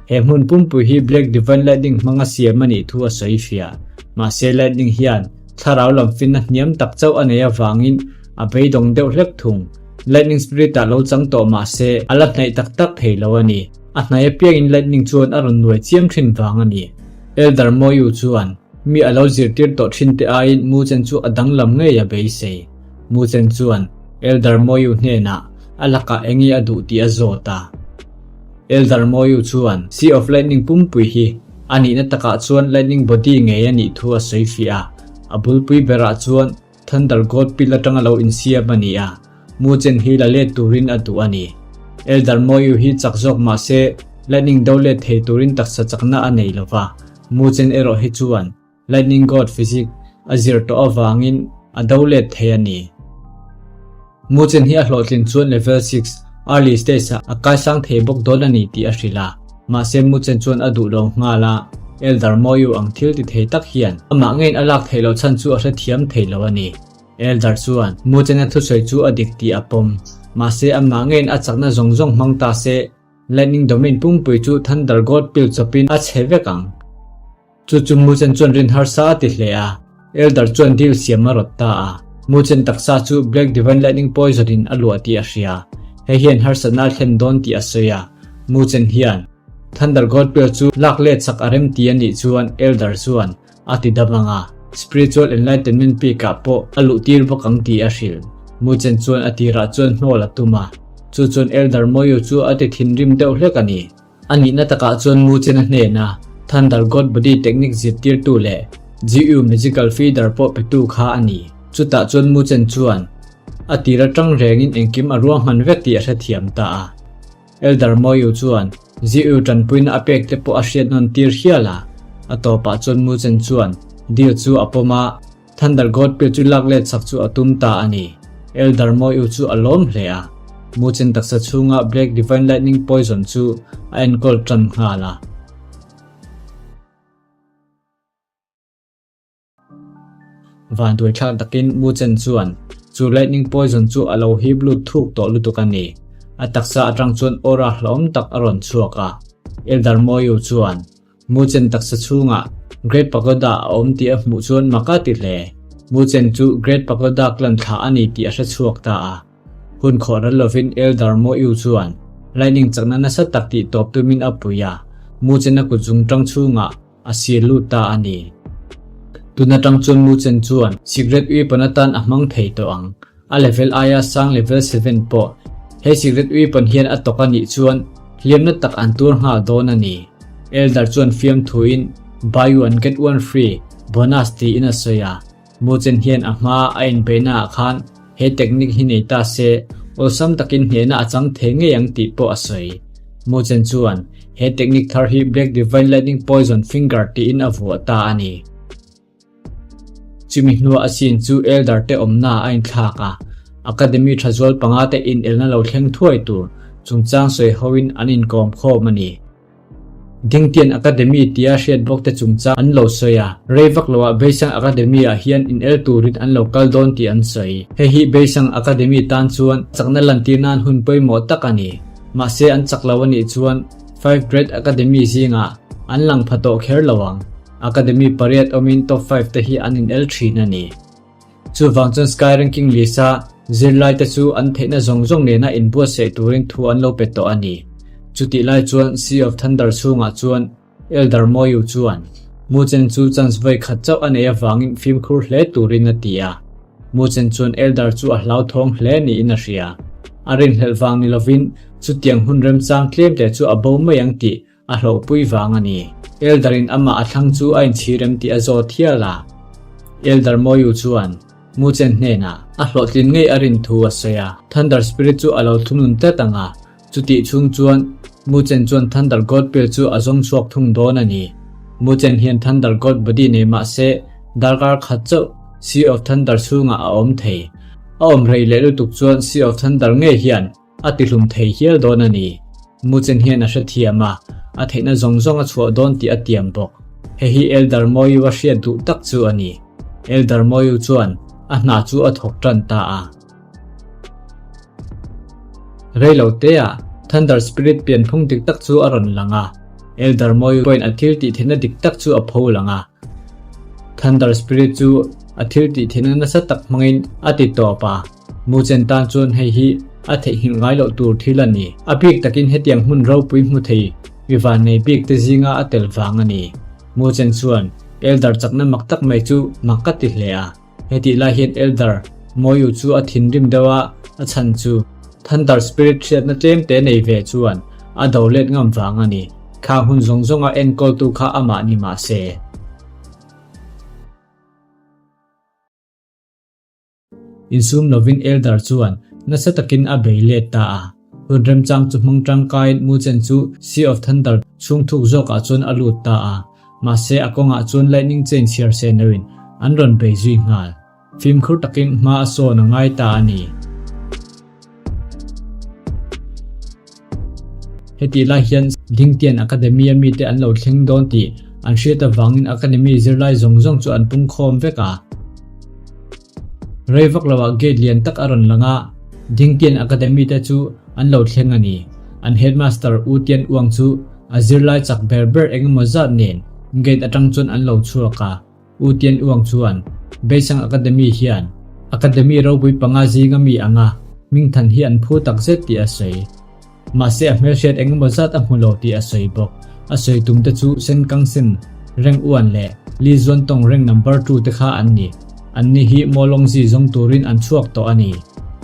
He hmun pumpui hi Black Divine Lightning hmanga siam a nih thu a sawi fiah. Mahse Lightning hian Thlarau lam finna hniam tak chauh a nei avangin a beidawng deuh hlek thung. Lightning Spirit ah lo chang tawh mah se a la hnaih tak tak thei lo a ni. A hnai apiangin Lightning chuan a rawn nuai chiam thin vang a ni. Elder Moyu chuan mi a lo zirtir tawh thin te aiin Muchen chu a danglam ngei a beisei. Muchen chuan Elder Moyu hnenah a lakah enge a duh tih a zawt a. Elder Moyu chuan Sea of Lightning pumpui hi a nihna takah chuan Lightning Body ngei a nih thu a sawi fiah a, a bulpui berah chuan Thunder God Pill atanga lo insiam a ni a, Muchen hi la let turin a duh a ni. Elder Moyu hi chak zawk mah se Lightning do let thei turin taksa chakna a nei lova, Muchen erawh hi chuan Lightning God Physic a zir tawh avangin a do let thei a ni. Muchen hi a hlawhtlin chuan Level 6, Early Stage ah a kaisang thei bawk dawn a ni tih a hrilh a. Mahse Muchen chuan a duh lo nghal a, Elder Moyu ang thil ti thei tak hian amah ngeiin a lak theih loh chhan chu a hrethiam thei lo a ni. Elder chuan Muchen-a thusawi chu a dik tih a pawm. Mahse amah ngeiin a chakna zawng zawng hmang ta se, Lightning Domain pumpui chu Thunder God pil chawpin a chhe vek ang. Chu chu Muchen chuan rin harsa a ti hle a, Elder chuan deal siam a rawt ta a. Muchen taksa chu Black Divine Lightning Poison in a luah tih a hria. Hei hian harsatna a thlen dawn tih a sawi a. Muchen hian Thunder God Pill chu lak let chak a rem ti a nih chuan Elder chuan a ti dam ang a, Spiritual Enlightenment Peak ah pawh a luh tir bawk ang tih a hrilh. Muchen chuan a tirah chuan hnawl a tum a, chu chuan Elder Moyu chu a ti thinrim deuh hlek a ni. A nihna takah chuan Muchen-a hnena Thunder God Body Technique zirtirtu leh GU Magical Feeder pawh petu kha a ni. Chutah chuan Muchen chuan a tir atang rengin engkim a ruahman vek tih a hrethiam ta a. Elder Moyu chuan GU tanpuina a pek te pawh a hriat nawn tir hial a. A tawpah chuan Muchen chuan deal chu a pawm a. Thunder God pill chu lak let chak chu a tum ta a ni. Elder Moyu chu a lawm hle a. Muchen taksa chhunga Black Divine Lightning Poison chu a enkawl tan nghal a. Vanduai thlak takin Muchen chuan chu Lightning Poison chu a lo hip lut thuk tawh lutuk a ni. A taksa atang chuan aura hlauhawm tak a rawn chhuak a. Elder Moyu chuan Muchen taksa chhungah Great Pagoda a awm tih a hmuh chuan mak a ti hle. Muchen chu Great Pagoda clan thlah a ni tih a hre chhuak ta a. Hun khawh ral lovin Elder Mo Yu chuan Lightning chakna nasa tak tih tawp tumin a pui a, Muchen a kut zungtang chhungah a sir lut ta a ni. Tun atang chuan Muchen chuan Secret Weapon atan a hmang thei tawh ang. A level aia sang level 7 pawh he secret weapon hian a tawk a nih chuan hliamna tak an tur nghal dawn a ni. Elder chuan fiamthuin buy one get one free bonus tiin a sawi a, Muchen hian a hma a inbeihna ah khan he technique hi nei ta se awlsam takin hnehna a chang thei ngei ang tih pawh a sawi. Muchen chuan he technique thar hi Black Divine Lightning Poison Finger tiin a vuah ta a ni. Chumi hnuah a scene chu Elder te awmna a inthlak a, Academy tha zual panga te inelna lo thleng thuai tur chungchang sawi hoin an inkawm khawm a ni. Dingtian Academy tia hriat bawk te chungchang an lo sawi a, rei vak loah Beisang Academy ah hian inel turin an lo kal dawn tih an sawi. Hei hi Beisang Academy tan chuan chakna lantir nan hun pawimawh tak a ni. Mahse an chak lo a nih chuan Five Great Academy zingah an lang pha tawh kher lo ang. Academy pariat awmin top five te hi an inel thin a ni. Chuvang chuan Sky Ranking list-a zirlaite chu an theihna zawng zawng nena inbuatsaih turin thu an lo pe tawh a ni. Chutih lai chuan Sea of Thunder chhungah chuan Elder Moyu chuan Muchen chu chance vawi khat chauh a neih avangin fimkhur hle turin a ti a. Muchen chuan Elder chu a hlauthawng hle niin a hria. A rinhlelh vang ni lovin chutiang hun remchang tlemte chu a bo mai ang tih A hlawhpui vang a ni. Elder in amah a thlang chu a inchhir em tih a zawt hial a. Elder Moyu chuan Muchen hnenah a hlawhtlin ngei a rin thu a sawi a. Thunder Spirit chu a lo thunun tlat ang a, chutih chhung chuan Muchen chuan Thunder God Pill chu a zawng chhuak thung dawn a ni. Muchen hian Thunder God Body nei mah se darkar khat chauh Sea of Thunder chhungah a awm thei. A awm rei leh lutuk chuan Sea of Thunder ngei hian A tihlum thei hial dawn a ni. Muchen hian a hrethiam a, a theihna zawng zawng a chhuah dawn tih a tiam bawk. Hei hi Elder Moyu a hriat duh tak chu a ni. Elder Moyu chuan a hna chu a thawk tan ta a. Reilo teah Thunder Spirit pianphung dik tak chu a rawn lang a. Elder Moyu pawhin a thil tih theihna dik tak chu a pho lang a. Thunder Spirit chu a thil tih theihna nasa tak hmangin a ti tawp a. Muchen tan chuan hei hi a theihnghilh ngai loh tur thil a ni. A bik takin hetiang hmun ropui hmu thei mi vannei bik te zinga a tel vang a ni. Muchen chuan Elder chakna mak tak mai chu mak ka ti hle a. Hetih lai hian Elder Moyu chu a thinrim deuh a, a chhan chu Thunder Spirit hriatna tlem te nei ve chuan a do let ngam vang a ni. Khang hun zawng zawnga enkawltu kha amah ni mah se. Insum lovin Elder chuan nasa takin a bei let ta a. Hun remchang chu hmang tangkaiin Muchen chu Sea of Thunder chhung thuk zawkah chuan a lut ta a. Mahse a kawngah chuan Lightning Chain chhiar se neuhin an rawn bei zui nghal. Fimkhur takin hma a sawn a ngai ta a ni. Hetih lai hian Dingtian Academy-a mite an lo thleng dawn tih an hriat avangin Academy zirlai zawng zawng chu an pungkhawm vek a. Rei vak loah gate lian tak a rawn lang a, Dingtian Academy te chu an lo thleng a ni. An headmaster U Tian Uang chu a zirlai chak ber ber engemaw zat nen gate atang chuan an lo chhuak a. U Tian Uang chuan, Beisang Academy hian Academy ropui panga zinga mi anga hmingthan hi an phu tak zet tih a sawi. Mahse a hmelhriat engemaw zat a hmu lo tih a sawi bawk. A sawi tum te chu Sen Kang Sen, Reng Uan leh Li Zuan Tawng Reng Number Two te kha an ni. Anni hi Mawlawngzi zawng turin an chhuak tawh a ni.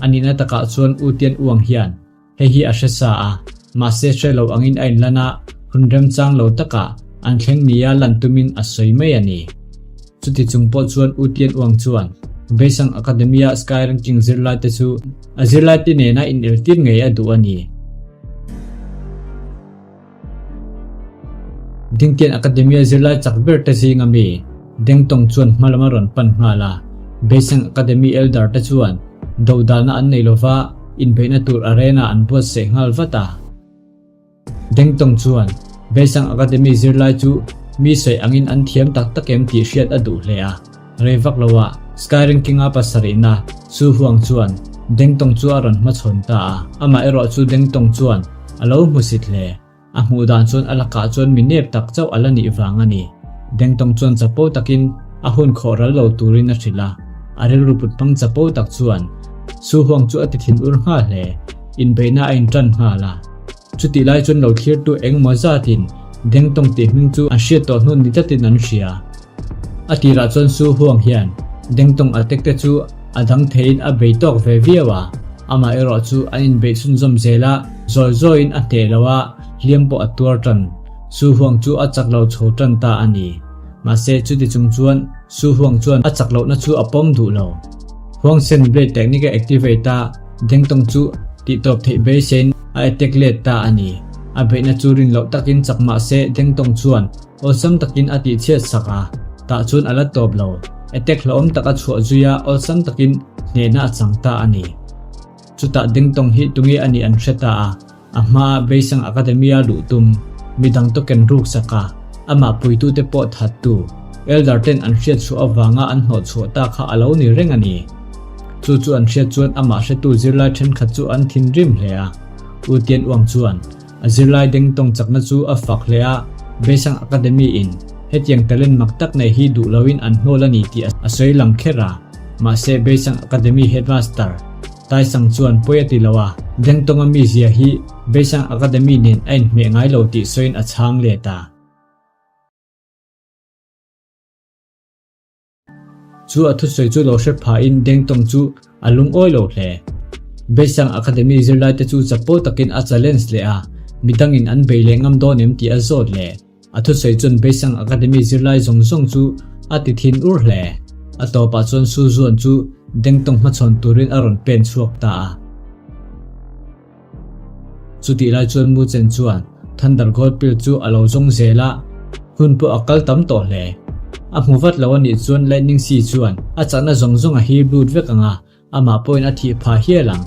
A nihna takah chuan U Tian Uang hian Hei hi a hre sa a, mahse hre lo angin a inlan a, hun remchang lo takah an thleng nia lan tumin a sawi mai a ni. Chuti chung pawh chuan U Tian Uang chuan Beisang Academy-a Sky Ranking zirlaite chu a zirlaite nena ineltir ngei a duh a ni. Dingtian Academy-a zirlai chak ber te zinga mi Dengtawng chuan hma lam a rawn pan nghal a. Beiseng Academy Elder te chuan dodalna an nei lova inbeihna tur arena an buatsaih nghal vat a. Dengtawng chuan Beisang Academy zirlai chu mi sawi angin an thiam tak tak em tih hriat a duh hle a. Rei vak lo ah Sky Ranking-a pasarihna Su Huang chuan Dengtawng chu a rawn hmachhawn ta a, amah erawh chu Dengtawng chuan a lo hmusit hle. A hmuh dan chuan a lakah chuan mi nep tak chauh a la nih vang a ni. Dengtawng chuan chapo takin a hun khawh ral lo turin a hrilh a, a rilru put hmang chapo tak chuan Su Huang chu a ti thin ur nghal hle. Inbeihna a intan nghal a. Chutih lai chuan lo thlirtu engmaw zatin Dengtawng tih hming chu an hriat tawh hnu ni tlatin an hria. A tirah chuan Su Huang hian Dengtawng a tek te chu a dang theiin a bei tawk ve viau a, amah erawh chu an inbeih chhunzawm zel a, zawi zawiin a hneh lo a, hliam pawh a tuar tan. Su Huang chu a chak lo chho tan ta a ni. Mahse chuti chung chuan Su Huang chuan a chak lohna chu a pawm duh lo. Huang Sen Blade technique a activate a, Dengtawng chu tihtawp theih beiseiin a attack let ta a ni. A beihna chu rin loh takin chak mah se Dengtawng chuan awlsam takin a tihchhiat sak a, tah chuan a la tawp lo. Attack hlauhawm tak a chhuah zui a, awlsam takin hnehna a chang ta a ni. Chutah Dengtawng hi tunge a nih an hre ta a, A hmaa Beisang Academy-a luh tum, midang token ruk sak a, amah puitute pawh thattu, Elder ten an hriat chhuah avanga an hnawh chhuah ta kha a lo ni reng a ni. Chu chu an hriat chuan amah hretu zirlai thenkhat chu an thinrim hle a. U Tian Uang chuan a zirlai deng tawng chakna chu a fak hle a, Beisang Academy-in hetiang talent mak tak nei hi duh loin an hnawl a ni tih a sawi lang kher a. Mahse Beisang Academy Headmaster, Taisang chuan pawi a ti lo a, Dengtawnga mizia hi Beisang Academy nen a inhmeh ngai lo tih sawiin a chhang let a. Chu a thusawi chu lo hre phahin Dengtawng chu a lungawi lo hle. Beisang Academy zirlaite chu chapo takin a challenge leh a, midangin an bei leh ngam dawn em tih a zawt leh. A thusawi chuan Beisang Academy zirlai zawng zawng chu a ti thin ur hle. A tawpah chuan Su Zuan chu Dengtawng hmachhawn turin a rawn pen chhuak ta a. Chutih lai chuan Mu Chen chuan Thunder God Pill chu a lo zawng zel a, hun pawh a kal tam tawh hle. A hmu vat lo a nih chuan Lightning Sea chuan a chakna zawng zawng a hir lut vek ang a, Amah pawhin a thih phah hial ang.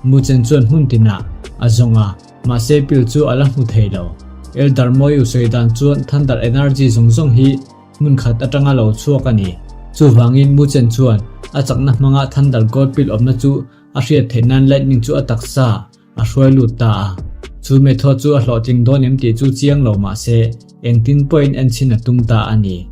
Muchen chuan hmun tinah a zawng a, mahse pill chu a la hmu thei lo. Elder Moyu sawi dan chuan Thunder Energy zawng zawng hi hmun khat atanga lo chhuak a ni. Chuvangin Muchen chuan a chakna hmanga Thunder God pill awmna chu a hriat theih nan Lightning chu a taksa a hruai lut ta a. Chu method chu a hlawhtling dawn em tih chu chiang lo mahse engtin pawhin enchhin a tum ta a ni.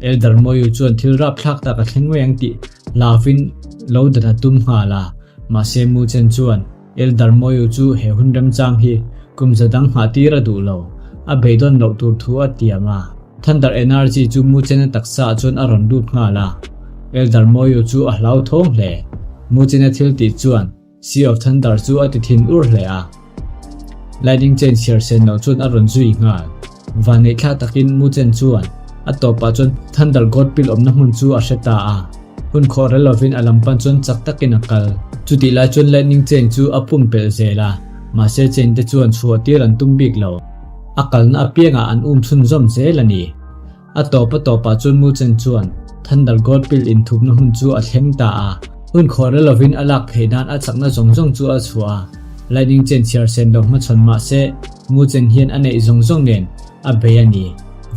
Elder Moyu chuan thil rapthlak tak a thleng mai ang tih hlauvin lo dan a tum nghal a, mahse Mu Chen chuan Elder Moyu chu he hun remchang hi kum za dang nghah tir a duh lo, a beidawn loh tur thu a tiam a. Thunder Energy chu Mu Chen-a taksa ah chuan a rawn lut nghal a, Elder Moyu chu a hlauthawng hle. Mu Chen-a thil tih chuan Sea of Thunder chu a ti thin ur hle a. Lightning chain chhiar sen loh chuan a rawn zui nghal. Vanneih thla takin Mu Chen chuan a tawpah chuan Thunder God Pill awmna hmun chu a hre ta a. Hun khawh rel lovin a lam pan chuan chak takin a kal. Chutih lai chuan Lightning chain chu a pumpelh zel a, mahse chain te chuan chhuah tir an tum bik lo. A kalna apiangah an um chhunzawm zel a ni. A tawp a tawpah chuan Muchen chuan Thunder God Pill inthupna hmun chu a thleng ta a. Hun khawh rel lovin a lak theih nan a chakna zawng zawng chu a chhuah a. Lightning chen chhiar sen lo hmachhawn mah se, Muchen hian a neih zawng zawng nen a bei a ni.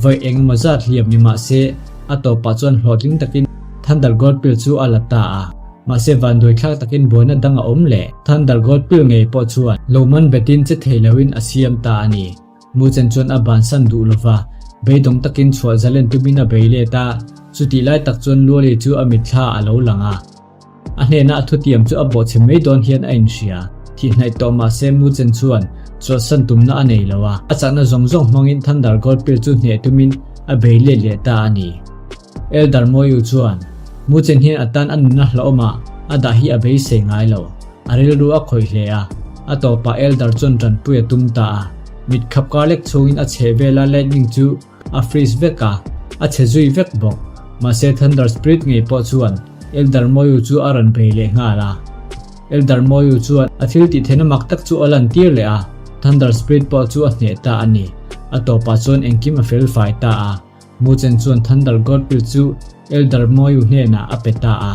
Vawi eng emaw zat hliam ni mah se, a tawpah chuan hlawhtling takin Thunder God Pill chu a la ta a. Mahse vanduai thlak takin buaina dang a awm leh. Thunder God Pill ngei pawh chuan lo man betin che thei loin a siam ta a ni. Muchen chuan a bansan duh lova, beidawng takin chhuah zalen tumin a bei let a, chutih lai tak chuan Luali chu a mitthla a lo lang a. A hnena a thutiam chu a bawhchhe mai dawn hian a inhria. Thihhnaih tawh mah se Muchen chuan chawlhsan tumna a nei lo a, a chakna zawng zawng hmangin Thunder God Pill chu hneh tumin a bei let leh ta a ni. Elder Moyu chuan, Muchen hian a tan a nunna hlauhawmah a dah hi a beisei ngai lo. A rilru a khawih hle a, a tawpah Elder chuan tanpui a tum ta a. Mit khap kar lek chhungin a chheh vela lightning chu a freeze vek a, a chhe zui vek bawk. Mahse Thunder Spirit ngei pawh chuan Elder Moyu chu a rawn bei leh nghal a. Elder Moyu chuan a thil tih theihna mak tak chu a lantir leh a, Thunder Spirit pawh chu a hneh ta a ni. A tawpah chuan engkim a felfai ta a. Muchen chuan Thunder God Pill chu Elder Moyu hnenah a pe ta a.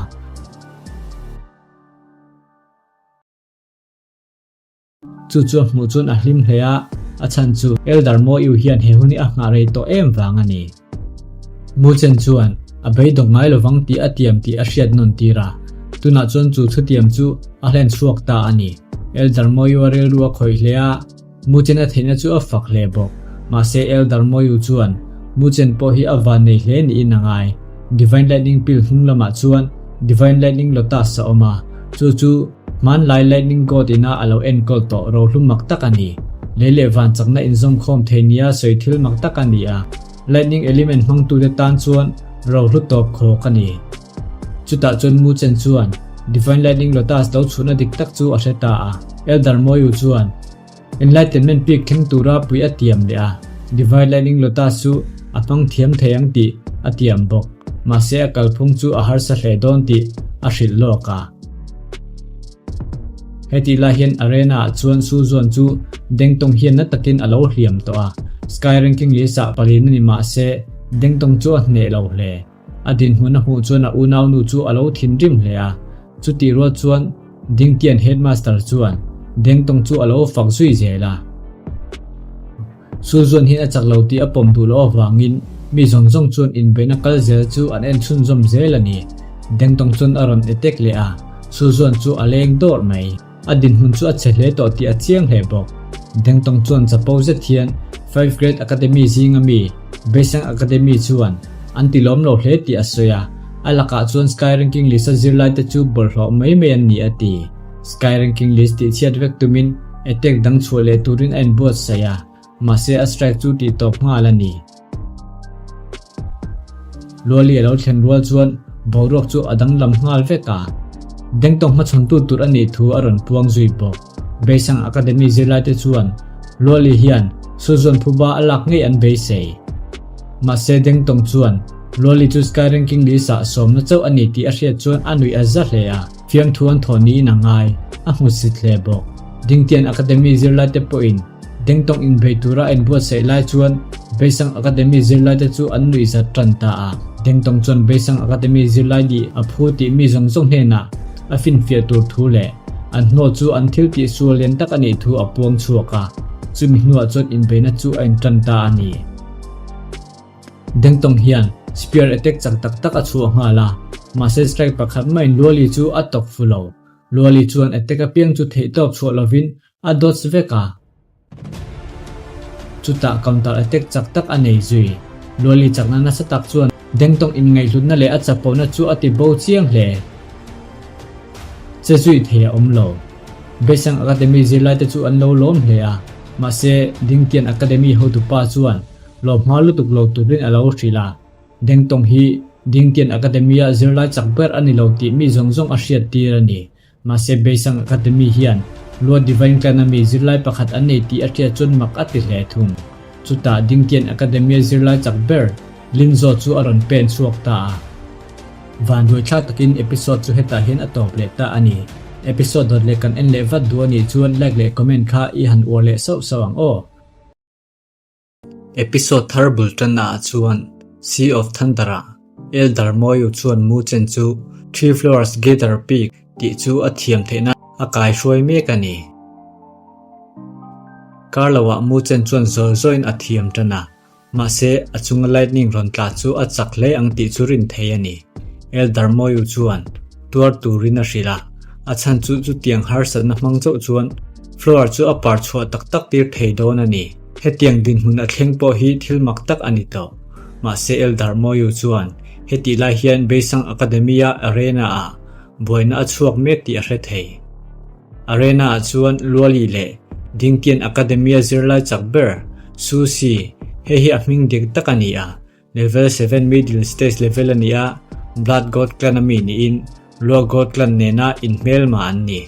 Chu chu a hmuh chuan a hlim hle a, a chhan chu Elder Moyu hian he hun hi a nghah rei tawh em vang a ni. Muchen chuan a beidawng ngai lovang tih a tiam tih a hriat nawn tir a, tunah chuan chu thutiam chu a hlen chhuak ta a ni. Elder Moyu a rilru a khawih hle a. Muchen a theihna chu a fak hle bawk. Mahse Elder Moyu chuan Muchen pawh hi a van nei hle niin a ngai. Divine Lightning Pill hnung lamah chuan Divine Lightning Lotus a awm a, chu chu hmanlai Lightning God ina a lo enkawl tawh rohlu mak tak a ni. Lei leh van chakna inzawmkhawm thei nia sawi thil mak tak a ni a, Lightning Element hmangtute tan chuan rohlu tawp khawk a ni. Chutah chuan Muchen chuan Divine Lightning Lotus lo chhunna dik tak chu a hre ta a. Elder Moyu chuan Enlightenment Peak thleng tura pui a tiam leh a, Divine Lightning Lotus chu a hmang thiam thei ang tih a tiam bawk. Mahse a kalphung chu a harsa hle dawn tih a hrilh lawk a. Hetih lai hian arena ah chuan Su Zuan chu Dengtong hian na takin a lo hliam tawh a, Sky Ranking list ah palina ni mah se Dengtong chu a hneh lo hle. A dinhmun a hmuh chuan a unaunu chu a lo thinrim hle a, chutih rual chuan Dingtian Headmaster chuan Dengtong chu a lo fak zui zel a. Su Zuan hian a chak lo tih a pawm duh loh avangin mi zawng zawng chuan inbeihna kal zel chu an en chhunzawm zel a ni. Dengtong chuan a rawn attack leh a, Su Zuan chu a leng dawrh mai. A dinhmun chu a chhe hle tawh tih a chiang hle bawk. Dengtong chuan chapo zet hian Five Great Academy zinga mi Beisang Academy chuan an ti lawm lo hle tih a sawi a, a lakah chuan Sky Ranking List-a zirlaite chu bawlhhlawh mai mai an ni a ti. Sky Ranking List tihchhiat vek tumin attack dang chhuah leh turin a inbuatsaih a, mahse a strike chu tih tawp nghal a ni. Luali a lo thlen rual chuan boruak chu a danglam nghal vek a, Dengtawng hmachhawntu tur a nih thu a rawn puang zui bawk. Beisang Academy zirlaite chuan Luali hian Suzuan phuba a lak ngei an beisei. Mahse Dengtawng chuan Luali chu Sky Ranking List-ah sawmna chauh a ni tih a hriat chuan a nuih a za hle a. Fiamthu an thawh niin a ngai, a hmusit hle bawk. Dingtian Academy zirlaite pawhin Dengtawng inbei tura a inbuatsaih lai chuan Beisang Academy zirlaite chu an nuihzat tan ta a. Dengtawng chuan Beisang Academy zirlai nih a phu tih mi zawng zawng hnenah a finfiah tur thu leh an hnawl chu an thil tih sual lian tak a nih thu a puang chhuak a, chumi hnuah chuan inbeihna chu a intan ta a ni. Dengtawng hian spear attack chak tak tak a chhuah nghal a, mahse strike pakhat maiin Luali chu a tawk fu lo. Luali chuan attack apiang chu theihtawp chhuah lovin a dodge vek a. Chutah counter attack chak tak a nei zui. Luali chakna nasa tak chuan Dengtawng inngaihhlutna leh a chapona chu a ti bo chiang hle. Che zui thei a awm lo. Beisang Academy zirlaite chu an lo lawm hle a, mahse Dingtian Academy hotupa chuan Lawm hma lutuk lo turin a lo hrilh a, Dengtawng hi Dingtian Academy-a zirlai chak ber a ni lo tih mi zawng zawng a hriat tir a ni. Mahse Beisang Academy hian Lua Divine Clan-a mi zirlai pakhat an nei tih a hriat chuan mak a ti hle thung. Chutah Dingtian Academy-a zirlai chak ber Linzo chu a rawn pen chhuak ta a. Vanduaithlak takin episode chu hetah hian a tawp leh ta a ni. Episode dawt leh kan en leh vat duh a nih chuan like leh comment kha i han uar leh sauh sauh ang aw. Episode thar bul tanna ah chuan Sea of Thunder ah Elder Moyu chuan Mu Chen chu Three Flowers Gather Peak tih chu a thiam theihna a kai hruai mek a ni. Kar lo ah Mu Chen chuan zawi zawiin a thiam tan a, mahse a chunga lightning rawn tla chu a chak hle ang tih chu rin thei a ni. Elder Moyu chuan tuar turin a hrilh a, a chhan chu chutiang harsatna hmang chauh chuan flower chu a par chhuah tak tak tir thei dawn a ni. Hetiang dinhmun a thleng pawh hi thil mak tak a ni tawh. Mahse Elder Moyu chuan hetih lai hian Beisang Academy-a arena-ah buaina a chhuak mek tih a hre thei. Arena-ah chuan Luali leh Dingtian Academy-a zirlai chak ber Su Si, hei hi a hming dik tak a ni a, Level 7 Middle Stage level a ni a, Blood God Clan a mi niin Lua God Clan nena inhmelma an ni.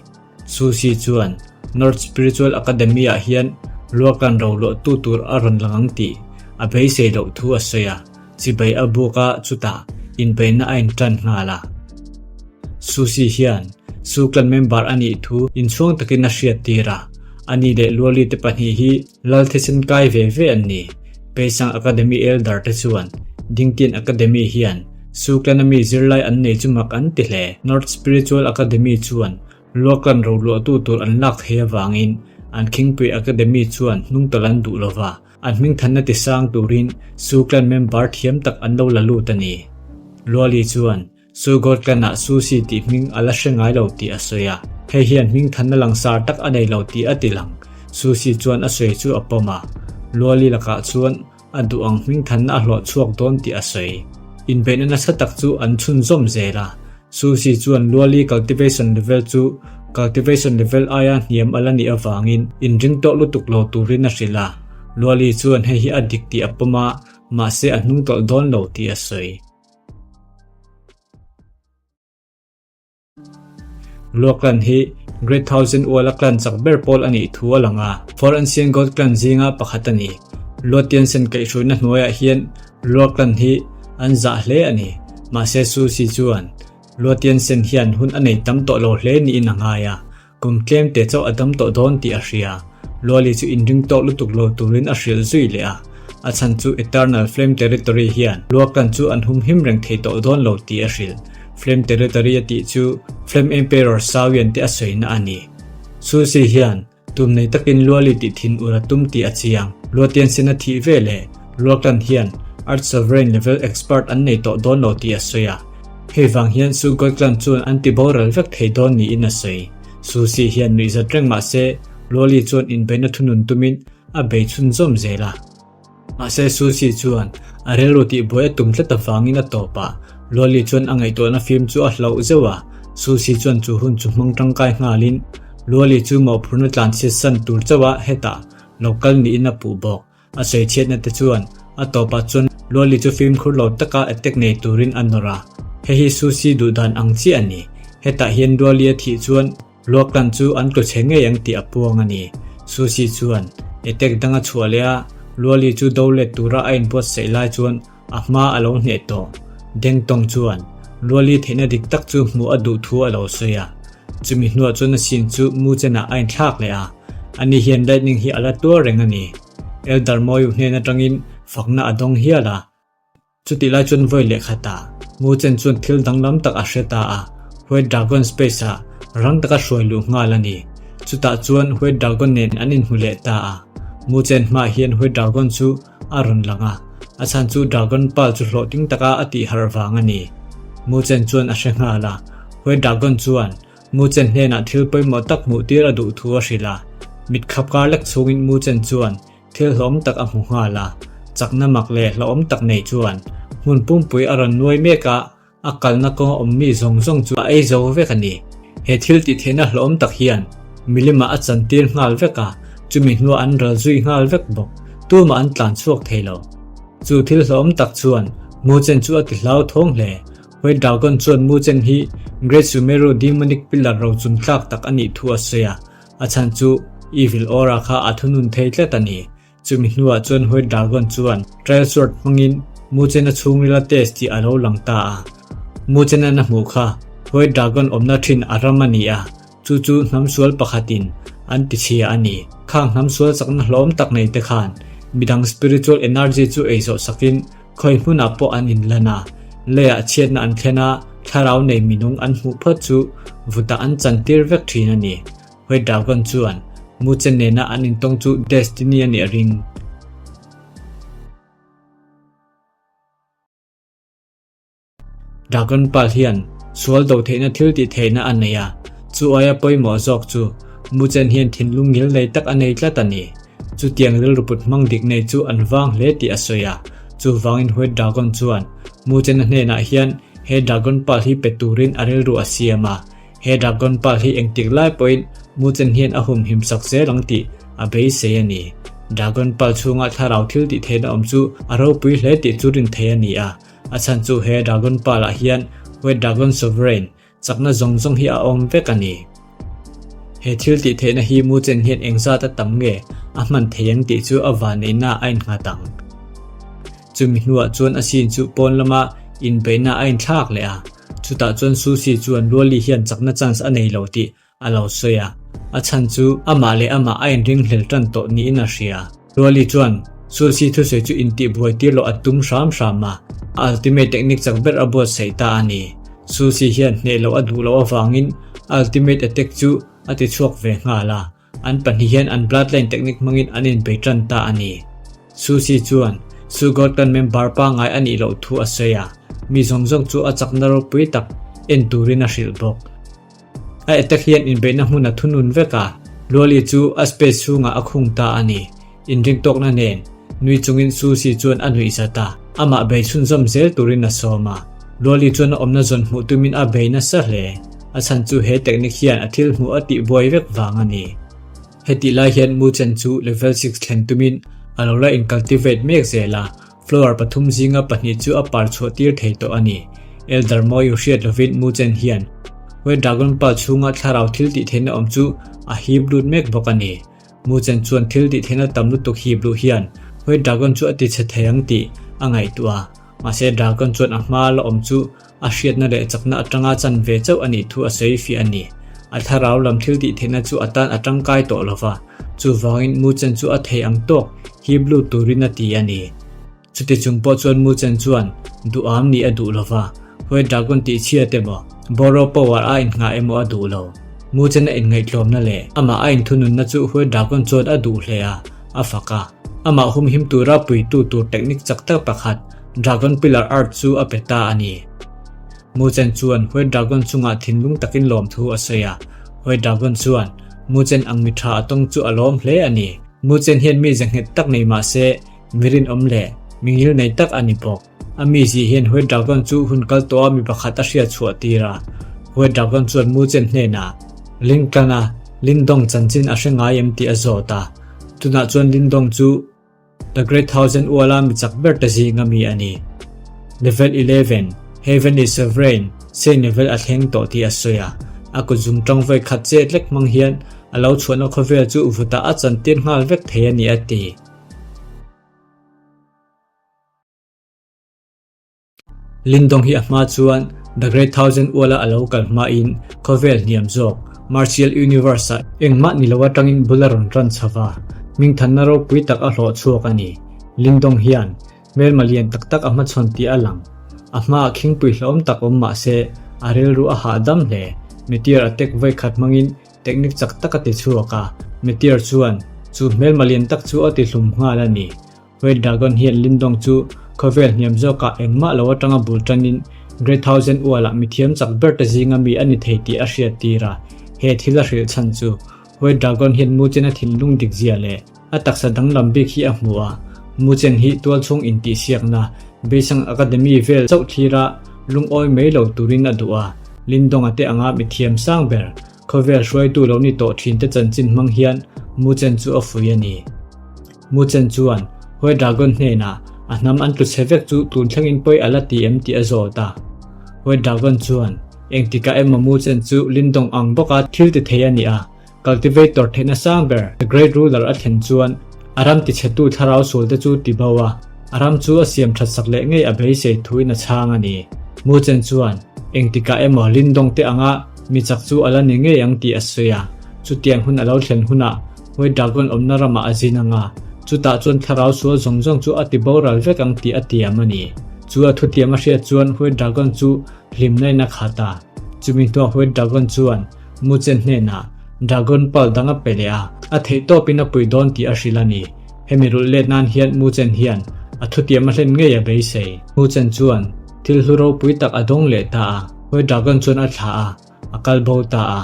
Su Xi chuan North Spiritual Academy ah hian Lua Clan roluahtu tur a rawn lang ang tih a beisei loh thu a sawi a, chibai a buk a chutah inbeihna a intan nghal a. Su Xi hian Su Clan member a nih thu inchhuang takin a hriattir a, ani leh Luali te pahnih hi Lal thisen kai ve ve an ni. Peisang Academy Elder te chuan Dingtian Academy hian Suklan-a mi zirlai an nei chu mak an ti hle. North Spiritual Academy chuan Luaklan roluahtu tur an lak thei avangin an Khingpui Academy chuan hnungtawlh an duh lova, an hmingthanna tisang turin Suklan member thiam tak an lo la lut a ni. Luali chuan Chu Gordon-ah Susi tih hming a la hre ngai lo tih a sawi a, hei hian hming thanna langsar tak a nei lo tih a ti lang. Susi chuan a sawi chu a pawm a, Luali lakah chuan a duh ang hming thanna a hlawh chhuak dawn tih a sawi. Inbeihna nasa tak chu an chhunzawm zel a, Susi chuan Luali cultivation level chu cultivation level aia hniam a la nih avangin inring tawh lutuk lo turin a hrilh a, Luali chuan hei hi a dik tih a pawm a, mahse a hnungtawlh dawn lo tih a sawi. Lua clan hi Great Thousand Uala clan chak ber pawl a nih thu a lang a, Four Ancient God clan zinga pakhat a ni. Lua Tiansen kaihhruaina hnuaiah hian Lua clan hi an zah hle a ni. Mahse Su Xi chuan Lua Tiansen hian hun a nei tam tawh lo hle niin a ngai a. Kum tlem te chauh a dam tawh dawn tih a hria. Luali chu inring tawk lutuk lo turin a hrilh zui leh a. A chhan chu Eternal Flame Territory hian Luaklan chu an humhim reng thei tawh dawn lo tih a hrilh. Flame Territory a tih chu Flame Emperor Sawian te a sawina a ni. Susi hian Tum nei takin Luali tih thin ur a tum tih a chiang. Luatian sen a thih ve leh Luaklan hian Earth Sovereign level expert an nei tawh dawn lo tih a sawi a. Hei vang hian Su Goiklan chuan an ti boral vek thei dawn niin a sawi. Susi hian nuihzat reng mah se Luali chuan inbeihna thunun tumin a bei chhunzawm zel a. Mahse Susi chuan a rilru tihbuai a tum tlat avangin a tawp a, Luali chuan a ngaihtuahna fim chu a hlauh zeuh a, Susi chuan chu hun chu hmang tangkai nghalin Luali chu mawhphurhna tlanchhiat san tur chauh a hetah lo kal niin a puh bawk. A sawichhiatna te chuan a tawpah chuan Luali chu fimkhur lo taka attack nei turin a nawr a, hei hi Susi duh dan ang chiah a ni. Hetah hian Luali a thih chuan Luaklan chu an tlu chhe ngei ang tih a puang a ni. Susi chuan attack dang a chhuah leh a, Luali chu do let tura a inbuatsaih lai chuan a hma a lo hneh tawh. Deng Tong chuan Luali theihna dik tak chu hmuh a duh thu a lo sawi a. Chumi hnuah chuan a sin chu mu chenah a inthlak leh a, ani hian lightning hi a la tuar reng a ni. Elder Moyu hnen atangin fakna a dawng hial a. Chutih lai chuan vawi leh khatah Mu Chen chuan thil danglam tak a hre ta a, White Dragon Space-ah rang taka hruai luh nghal a ni. Chutah chuan White Dragon nen an inhmu leh ta a. Mu Chen hmaah hian White Dragon chu a rawn lang a, a chhan chu Dragon Pearl chu hlawhtling taka a tih harh vang a ni. Mu Chen chuan a hre nghal a, White Dragon chuan Mu Chen hnenah thil pawimawh tak hmuh tir a duh thu a hrilh a. Mit khap kar lek chhungin Mu Chen chuan Thil hlawm tak a hmu nghal a, chakna mak leh hlauhawm tak nei chuan hmun pumpui a rawn nuai mek a, a kalna kawnga awm mi zawng zawng chu a ei zo vek a ni. He thil tih theihna hlauhawm tak hian milimah a chantir nghal vek a, chumi hnuah an ral zui nghal vek bawk. Tumah an tlan chhuak thei lo. Chu thil hlauhawm tak chuan Muchen chu a ti hlauthawng hle. White Dragon chuan Muchen hi Great Sumeru Demonic Pillar rochun tlak tak a nih thu a sawi a, A chhan chu Evil Aura kha a thunun thei tlat a ni. Chumi hnuah chuan White Dragon chuan Trial Sword hmangin Muchen-a chhungrila test tih a lo lang ta a. Muchen-a'n a hmuh kha White Dragon awmna thin a ram a ni a, chu chu hnam sual pakhatin an tichhia a ni. Khang hnam sual chakna hlawm tak nei te khan midang spiritual energy chu ei zawh sakin khawi hmunah pawh an inlan a, leiah chhiatna an thlen a, thlarau nei minung an hmuh phawt chu vutah an chantir vek thin a ni. White Dragon chuan Muchen nena an intawng chu Destiny a nih a ring. Dragon Pearl hian sual do theihna thil tih theihna a nei a, chu aia pawimawh zawk chu Muchen hian thinlung ngil nei tak a nei tlat a ni. Chutiang rilru put hmang dik nei chu an vang hle tih a sawi a, chuvangin White Dragon chuan Muchen-a hnenah hian he Dragon Pearl hi pe turin a rilru a siam a, he Dragon Pearl hi engtik lai pawhin Muchen hian a humhim sak zel ang tih a beisei a ni. Dragon Pearl chhunga thlarau thil tih theihna awm chu a ropui hle tih chu rin theih a ni a, A chhan chu he Dragon Pearl ah hian White Dragon Sovereign chakna zawng zawng hi a awm vek a ni. He thil tih theihna hi Muchen hian engzat a tam nge a hman thei ang tih chu a vanneihna a innghat ang. Chumi hnuah chuan a scene chu pawn lama inbeihna a inthlak leh a, chutah chuan Susi chuan Luali hian chakna chance a nei lo tih a lo sawi a, a chhan chu amah leh amah a inringhlel tan tawh niin a hria. Luali chuan Susi thusawi chu intihbuai tir loh a tum hram hram a, a ultimate technique chak ber a buatsaih ta a ni. Susi hian hneh loh a duh loh avangin a ultimate attack chu a ti chhuak ve nghal a, an pahnih hian an bloodline technique hmangin an inbei tan ta a ni. Susi chuan Sugod kan member pangngai a nih loh thu a sawi a, mi zawng zawng chu a chakna ropui tak en turin a hrilh bawk. A attack hian inbeihna hmun a thunun vek a, Luali chu a space chhungah a khung ta a ni. Inringtawkna nen nui chungin Susi chuan a nuih zat a, amah bei chhunzawm zel turin a sawm a. Luali chuan a awmna zawn hmuh tumin a bei nasa hle. A chhan chu he technique hian a thil hmuh a tihbuai vek vang a ni. Hetih lai hian Muchen chu level six thlen tumin a lo la incultivate mek zel a, Flower pathum zinga pahnih chu a par chhuah tir thei tawh a ni. Elder Mawiu hriat lovin Muchen hian White Dragon Pearl chhunga thlarau thil tih theihna awm chu a hip lut mek bawk a ni. Muchen chuan thil tih theihna tam lutuk hip luh hian White Dragon chu a ti chhe thei ang tih a ngaihtuah a, mahse Dragon chuan a hma la awm chu a hriatna leh chakna atanga chan ve chauh a nih thu a sawi fiah a ni. A thlarau lam thil tih theihna chu a tan a tangkai tawh lo va, chuvangin Mu Chen chu a thei ang tawk hip lut turin a ti a ni. Chuti chung pawh chuan Mu Chen chuan duham nih a duh lo va, White Dragon tih chhiat emaw, Borrow Power a innghah emaw a duh lo. Mu Chen a inngaihtlawmna leh amah a inthununna chu White Dragon chuan a duh hle a, a fak a. Amah humhim tura puitu tur technique chak tak pakhat Dragon Pillar Art chu a pe ta a ni. Mu Chen chuan White Dragon chungah thinlung takin lawmthu a sawi a. White Dragon chuan Mu Chen ang mi tha a tawng chu a lawm hle a ni. Mu Chen hian mi zahnghet tak nei mah se mi rinawm leh mi ngil nei tak a ni bawk. A mizia hian White Dragon chu hun kal tawha mi pakhat a hriat chhuah tir a. White Dragon chuan Mu Chen hnenah Ling Tlana Lin Dong chanchin a hre ngai em tih a zawt a. Tunah chuan Lin Dong chu The Great Thousand Uala mi chak ber te zinga mi a ni. Level 11, Heavenly Sovereign, Saint level a thleng tawh tih a sawi a. A kut zum tang vawi khat chet lek hmang hian a lo chhuahna khawvel chu vutah a chantir nghal vek thei a ni a ti. Lindong hi a hma chuan The Great Thousand Uala a lo kal hmain khawvel hniam zawk Martial Universe-ah engmah ni lo atangin bul a rawn tan chho va, hmingthanna ropui tak a hlawh chhuak a ni. Lindong hian hmelma lian tak tak a hmachhawn tih a lang. A hmaah khingpui hlauhawm tak awm mah se a rilru a hahdam hle. Meteor attack vawikhat hmangin technique chak tak a ti chhuak a, Meteor chuan chu hmelma lian tak chu a ti hlum nghal a ni. Red Dragon hian Lindong chu khawvel hniam zawkah engmah lo atanga bul tanin Great Thousand Ualah mithiam chak ber te zinga mi a ni thei tih a hriat tir a. He thil a hrilh chhan chu Red Dragon hian Mu Chen a thinlung dik zia leh a taksa danglam bik hi a hmu a. Mu Chen hi tualchhung intihsiakna Beisang Academy vel chauh thlira lungawi mai lo turin a duh a. Lindong-a te anga mithiam sang ber Khawvel hruaitu lo ni tawh thinte chanchin hmang hian Mu Chen chu a fui a ni. Mu Chen chuan Huai Dragon hnenah a hnam an tlu chhe vek chu tun thlengin pawi a la ti em tih a zawt a. Huai Dragon chuan engtikah emaw Mu Chen chu Lindong ang bawka thil ti thei a ni a, Cultivator theihna sang ber The Great Ruler a thlen chuan a ram tichhetu thlarau sualte chu ti bo a, a ram chu a siam that sak leh ngei a beisei thuin a chhang a ni. Mu Chen chuan engtikah emaw Lindong te anga mi chak chu a la ni ngei ang tih a sawi a, chutiang hun a lo thlen hunah White Dragon awmna ramah a zin ang a, chutah chuan thlarau sual zawng zawng chu a ti boral vek ang tih a tiam a ni. Chu a thutiam a hriat chuan White Dragon chu hlimna in a khat a. Chumi hnuah White Dragon chuan Mu Chen hnenah Dragon Pearl dang a pe leh a, a theih tawpin a pui dawn tih a hrilh a ni. Hemi rulh let nan hian Mu Chen hian a thutiam a hlen ngei a beisei. Mu Chen chuan thil hlu ropui tak a dawng leh ta a, White Dragon chuan a thlah a, a kal bo ta a.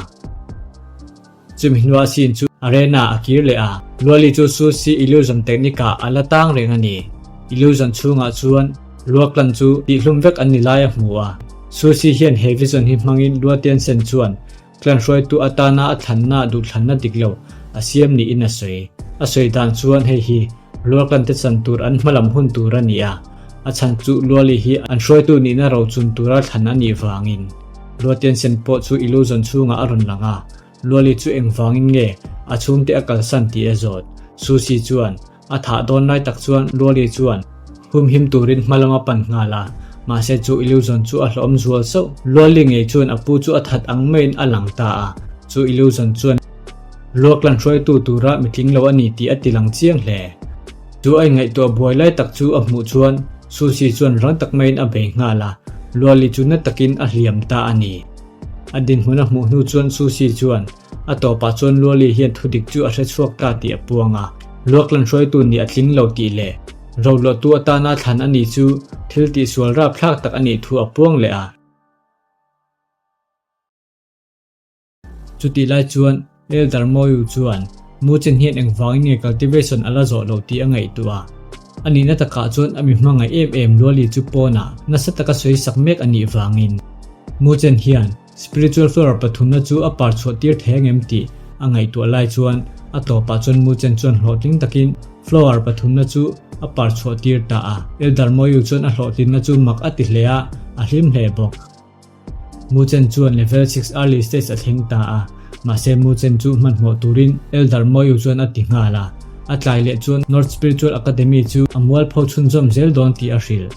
Chumi hnuah scene chu arena a kir leh a, Luali chu Sushi Illusion technique ah a la tang reng a ni. Illusion chhungah chuan Luaklan chu tihhlum vek an ni lai a hmu a. Sushi hian he vision hi hmangin Lua Tiansen chuan clan hruaitu atana a thlanna duhthlanna dik lo a siam niin a sawi. A sawi dan chuan hei hi Luaklan te chan tur an hmalam hun tur a ni a, a chhan chu Luali hi an hruaitu nihna rochun tura thlan a nih vangin. Lua Tiansen pawh chu illusion chhungah a rawn lang a, Luali chu engvangin nge a chhungte a kalsan tih a zawt. Susi chuan a thah dawn lai tak chuan Luali chuan humhim turin hma lam a pan nghal a, mahse chu illusion chu a hlawm zual sauh. Luali ngei chuan a pu chu a that ang maiin a lang ta a, chu illusion chuan Luaklan hruaitu tura mitling lo a ni tih a ti lang chiang hle. Chu a inngaihtuah buai lai tak chu a hmuh chuan Susi chuan rang tak maiin a bei nghal a, Luali chu na takin a hliam ta a ni. A dinhmun a hmuh hnu chuan Susi chuan a tawpah chuan Luali hian thudik chu a hre chhuak ta tih a puang a, Luaklan hruaitu nih a tling lo tih leh roluahtu atana thlan a nih chu thil tihsual rapthlak tak a nih thu a puang leh a. Chutih lai chuan Elder Moyu chuan Mu Chen hian engvangin nge cultivation a la zawh lo tih a ngaihtuah a. A nihna takah chuan a mi hmangaih em em Luali chu pawnah nasa taka sawi sak mek a nih vangin Mu Chen hian spiritual flower pathumna chu a par chhuah tir thei angem tih a ngaihtuah lai chuan a tawpah chuan Mu Chen chuan hlawhtling takin flower pathumna chu a par chhuah tir ta a. Elder Moyu chuan a hlawhtlinna chu mak a ti hle a, a hlim hle bawk. Mu Chen chuan level 6 early stage a thleng ta a, mahse Mu Chen chu hmanhmawh turin Elder Moyu chuan a ti nghal a. A tlai leh chuan North Spiritual Academy chu a mualpho chhunzawm zel dawn tih a hrilh.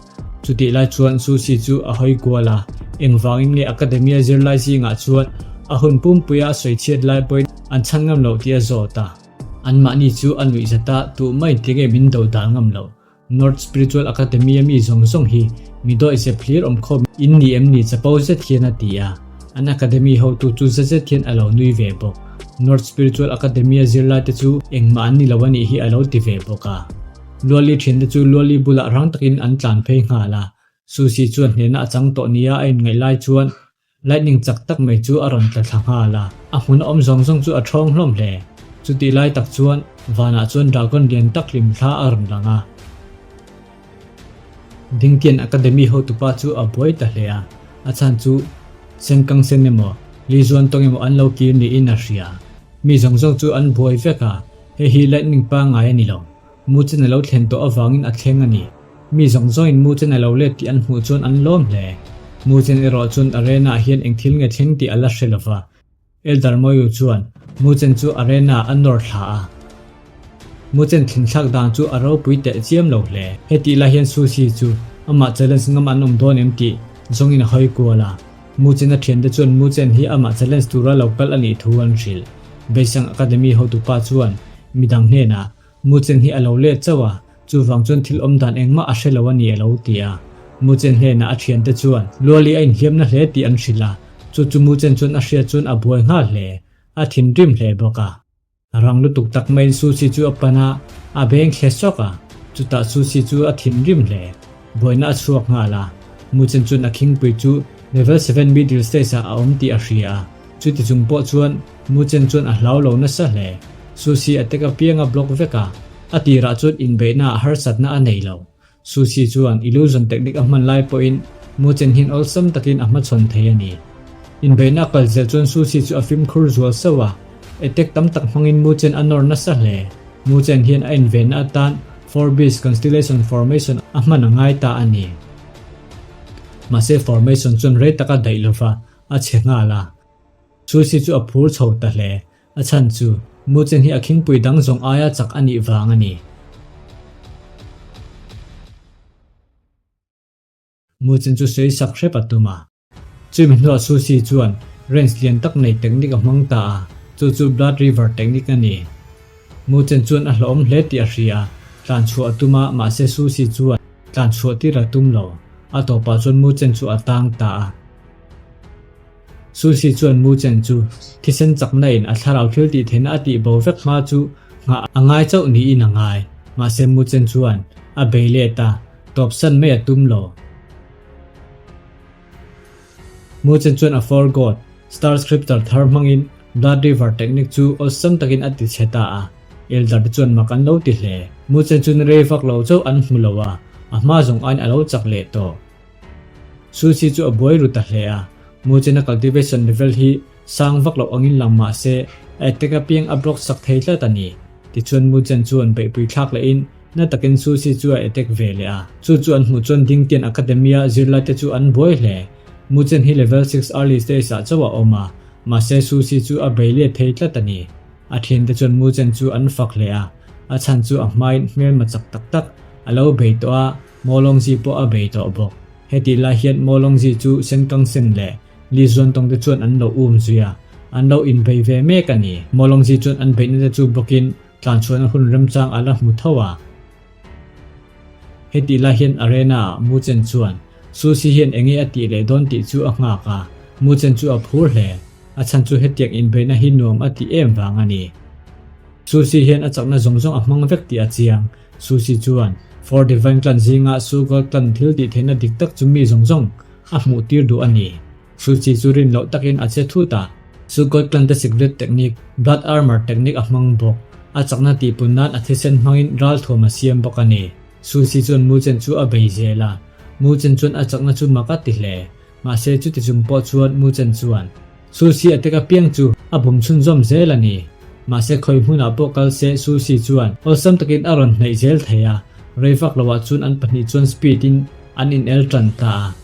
Chutih lai chuan Su Si chu a hawi kual a, engvangin nge Academy a zirlai zingah chuan. A hun pumpuia a sawi chhiat lai pawhin an chhan ngam loh tih a zawt a. Anmahni chu a nuih zat a, tuh mai tinge min do dan ngam loh. North Spiritual Academy a mi zawng zawng hi mi dawih zep hlir awm khawp in ni em ni chapo zet hian a ti a. An academy hotu chu za zet hian a lo nui ve bawk. North Spiritual Academy a zirlai te chu engmah an ni lo a nih hi a lo ti ve bawk a. Luali thiante chu Luali bulah rang takin an tlan phei nghal a. Susie chuan hnehna a chang tawh nia a inngaih lai chuan Lightning chak tak mai chu a rawn tla thla nghal a, a hmun a awm zawng zawng chu a ṭhawng hlawm hle. Chutih lai tak chuan vanah chuan dragon lian tak hlim thla a rawn lang a. Dingtian Academy hotupa chu a buai ta hle a, a chhan chu Senkang sen emaw, Li Zuan tawng emaw an lo kir niin a hria. Mi zawng zawng chu an buai vek a, hei hi lightning pangngai a ni lo. Muchen a lo thlen tawh avangin a thleng a ni. Mi zawng zawngin Muchen a lo let tih an hmuh chuan an lawm hle. Muchen erawh chuan arena ah hian eng thil nge thleng tih a la hre lova. Elder Moyu chuan Muchen chu arena ah a nawr thla a. Muchen thlinthlak dan chu a ropui teh chiam lo hle. Hetih lai hian Susi chu amah challenge ngam an awm dawn em tih zawngin a hawi kual a. Muchen a thiante chuan Muchen hi amah challenge tura lo kal a nih thu an hrilh. Beisang Academy hotupa chuan midang hnenah Muchen hi a lo let chauh a, chuvang chuan thil awm dan engmah a hre lo a ni a lo ti a. Muchen hnenah a thiante chuan Luali a inhliamna hle tih an hrilh a, chu chu Muchen chuan a hriat chuan a buai nghal hle, a thinrim hle bawk a. Rang lutuk tak maiin Susi chu a pan a, a beng thle sawk a, chutah Susi chu a thinrim hle. Buaina a chhuak nghal a, Muchen chuan a khingpui chu level seven middle stage ah a awm tih a hria a, chuti chung pawh chuan Muchen chuan a hlau lo nasa hle. Susi a tek apiang a block vek a, a tirah chuan inbeihna ah harsatna a nei lo. Susi chuan illusion technique a hman lai pawhin Muchen hian awlsam takin a hmachhawn thei a ni. Inbeihna a kal zel chuan Susi chu a fimkhur zual sauh a, attack tam tak hmangin Muchen a nawr nasa hle. Muchen hian a invenna atan Four Beast Constellation Formation a hman a ngai ta a ni. Mahse formation chuan rei tak a daih lova, a chhe nghal a. Susi chu a phur chho ta hle. A chhan chu, Muchen hi a khingpui dang zawng aia chak a nih vang a ni. Muchen chu sawi sak hrep a tum a. Chumi hnuah Susi chuan range lian tak nei technique a hmang ta a, chu chu Blood River technique a ni. Muchen chuan a hlawhawm hle tih a hria a, tlan chhuah a tum a, mahse Susi chuan tlan chhuah tir a tum lo. A tawpah chuan Muchen chu a tang ta a. Susi chuan Muchen chu thisen chakna in a thlarau thil tih theihna a tih bo vek hma chu nghah a ngai chauh niin a ngai. Mahse Muchen chuan a bei let a, tawpsan mai a tum lo. Muchen chuan a For God, Star Scripture thar hmangin Blood River technique chu awlsam takin a ti chhe ta a, Elder te chuan mak an lo ti hle. Muchen chuan rei vak lo chauh an hmu lo a, a hma zawng aiin a lo chak leh tawh. Susi chu a buai ru ta hle a, Muchen a cultivation level hi sang vak loh angin lang mah se, a attack apiang a block sak thei tlat a ni. Tichuan Muchen chuan beihpui thlak lehin Na takin Susi chu a attack ve leh a, chu chu an hmuh chuan Dingtian Academy-a zirlaite chu an buai hle. Muchen hi level six early stage-ah chauh a awm a, mahse Susi chu a bei let thei tlat a ni. A thiante chuan Muchen chu an fak hle a, a chhan chu a hmain hmelma chak tak tak a lo bei tawh a, Mawlawngzi pawh a bei tawh bawk. Hetih lai hian Mawlawngzi chu Senkangsen leh Li Zuantawng te chuan an lo um zui a, an lo inbei ve mek a ni. Mawlawngzi chuan an beihna te chu bawkin Tlan chhuahna hun remchang a la hmu tho a. Hetih lai hian arena ah Muchen chuan Susi hian enge a tih leh dawn tih chu a nghak a, Muchen chu a phur hle. A chhan chu hetiang inbeihna hi nuam a tih em vang a ni. Susi hian a chakna zawng zawng a hmang vek tih a chiang. Susi chuan Four Divine Clan zinga Su Gold Clan thil tih theihna dik tak chu mi zawng zawng a hmuh tir duh a ni. Suchi chu rin loh takin a che thut a, chu God Clan te secret technique, Blood Armor technique a hmang bawk. A chakna tihpun nan a thisen hmangin ralthuam a siam bawk a ni. Suchi chuan Muchen chu a bei zel a, Muchen chuan a chakna chu mak a ti hle. Mahse chuti chung pawh chuan Muchen chuan Suchi a tek apiang chu a bum chhunzawm zel a ni. Mahse khawi hmunah pawh kal se Suchi chuan awlsam takin a rawn hnaih zel thei a, rei vak loah chuan an pahnih chuan speed in an in el tan ta a.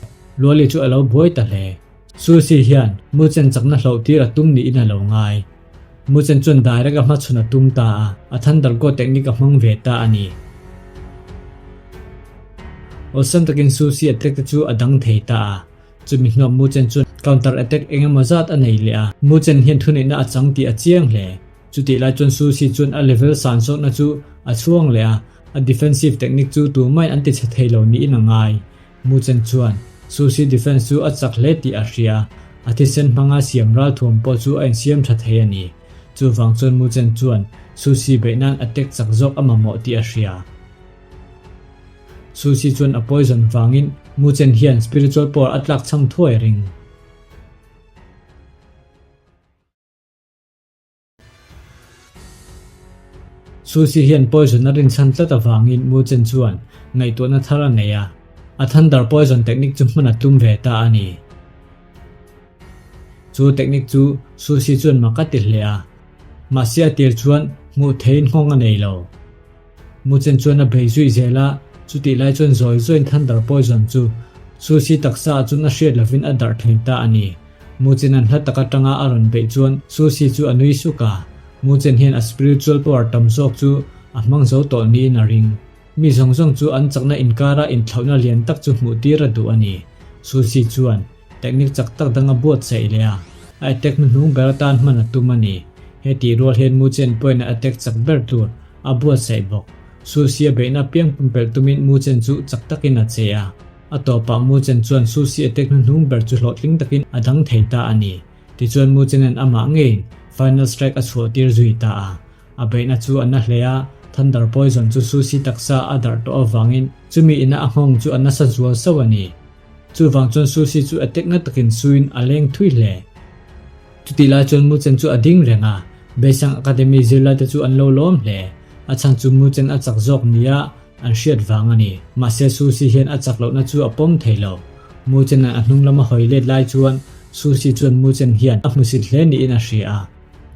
Luali chu a lo buai ta hle. Susi hian Muchen chakna hloh tir a tum niin a lo ngai. Muchen chuan direct a hmachhawn a tum ta a, a Thunder God technique a hmang ve ta a ni. Awlsam takin Susi attack te chu a dang thei ta a. Chumi hnuah Muchen chuan. Counter attack eng emaw zat a nei leh a, Mu Chen hian thuneihna a chang tih a chiang hle. Chutih lai chuan Su Xi chuan a level san zawkna chu a chhuang leh a, a defensive technique chu tumaiin an ti chhe thei lo niin a ngai. Mu Chen chuan Su Xi defense chu a chak hle tih a hria, a thisen hmanga siam ralthuam pawh chu a insiam tha thei a ni. Chuvang chuan Mu Chen chuan Su Xi beih nan attack chak zawk a mamawh tih a hria. Su Xi chuan a poison vangin Mu Chen hian spiritual power a tlak chham thuai a ring. Susi hian poison a rinchhan tlat avangin Mu Chen chuan ngaihtuahna thar a nei a, a thunder poison technique chu hman a tum ve ta a ni. Chu technique chu Susi chuan mak a ti hle a, mahse a tir chuan hmuh theihin nghawng a nei lo. Mu Chen chuan a bei zui zel a, chutih lai chuan zawi zawiin thunder poison chu Susi taksa ah chuan a hriat lovin a darh thei ta a ni. Mu Chen an hla tak atanga a rawn beih chuan Susi chu a nui suk a, Mu Chen hian a spiritual power tam zawk chu a hmang zo tawh niin a ring. Mi zawng zawng chu an chakna inkara inthlauhna lian tak chu hmuh tir a duh a ni. Susi chuan Technique chak tak dang a buatsaih leh a, a attack hnuhnung ber atan hman a tum a ni. He tih rual hian Mu Chen pawhin a attack chak ber tur a buatsaih bawk. Susi a beihna piang pumpelh tumin Mu Chen chu chak takin a che a. A tawpah Mu Chen chuan Susi attack hnuhnung ber chu hlawhtling takin a dang thei ta a ni. Tichuan Mu Chen-a'n amah ngeiin final strike a chhuah tir zui ta a. A beihna chu a na hle a, Thunder Poison chu Susi taksa a darh tawh avangin chumi ina a nghawng chu a nasa zual sauh a ni. Chuvang chuan Susi chu a tekna takin suin a leng thui hle. Chutih lai chuan Muchen chu a ding reng a, Beisang Academy zirlaite chu an lo lawm hle. A chhan chu Muchen a chak zawk nia an hriat vang a ni. Mahse Susi hian a chak lohna chu a pawm thei lo. Muchena'n a hnung lama hawi let lai chuan Susi chuan Muchen hian a hmusit hle niin a hria a.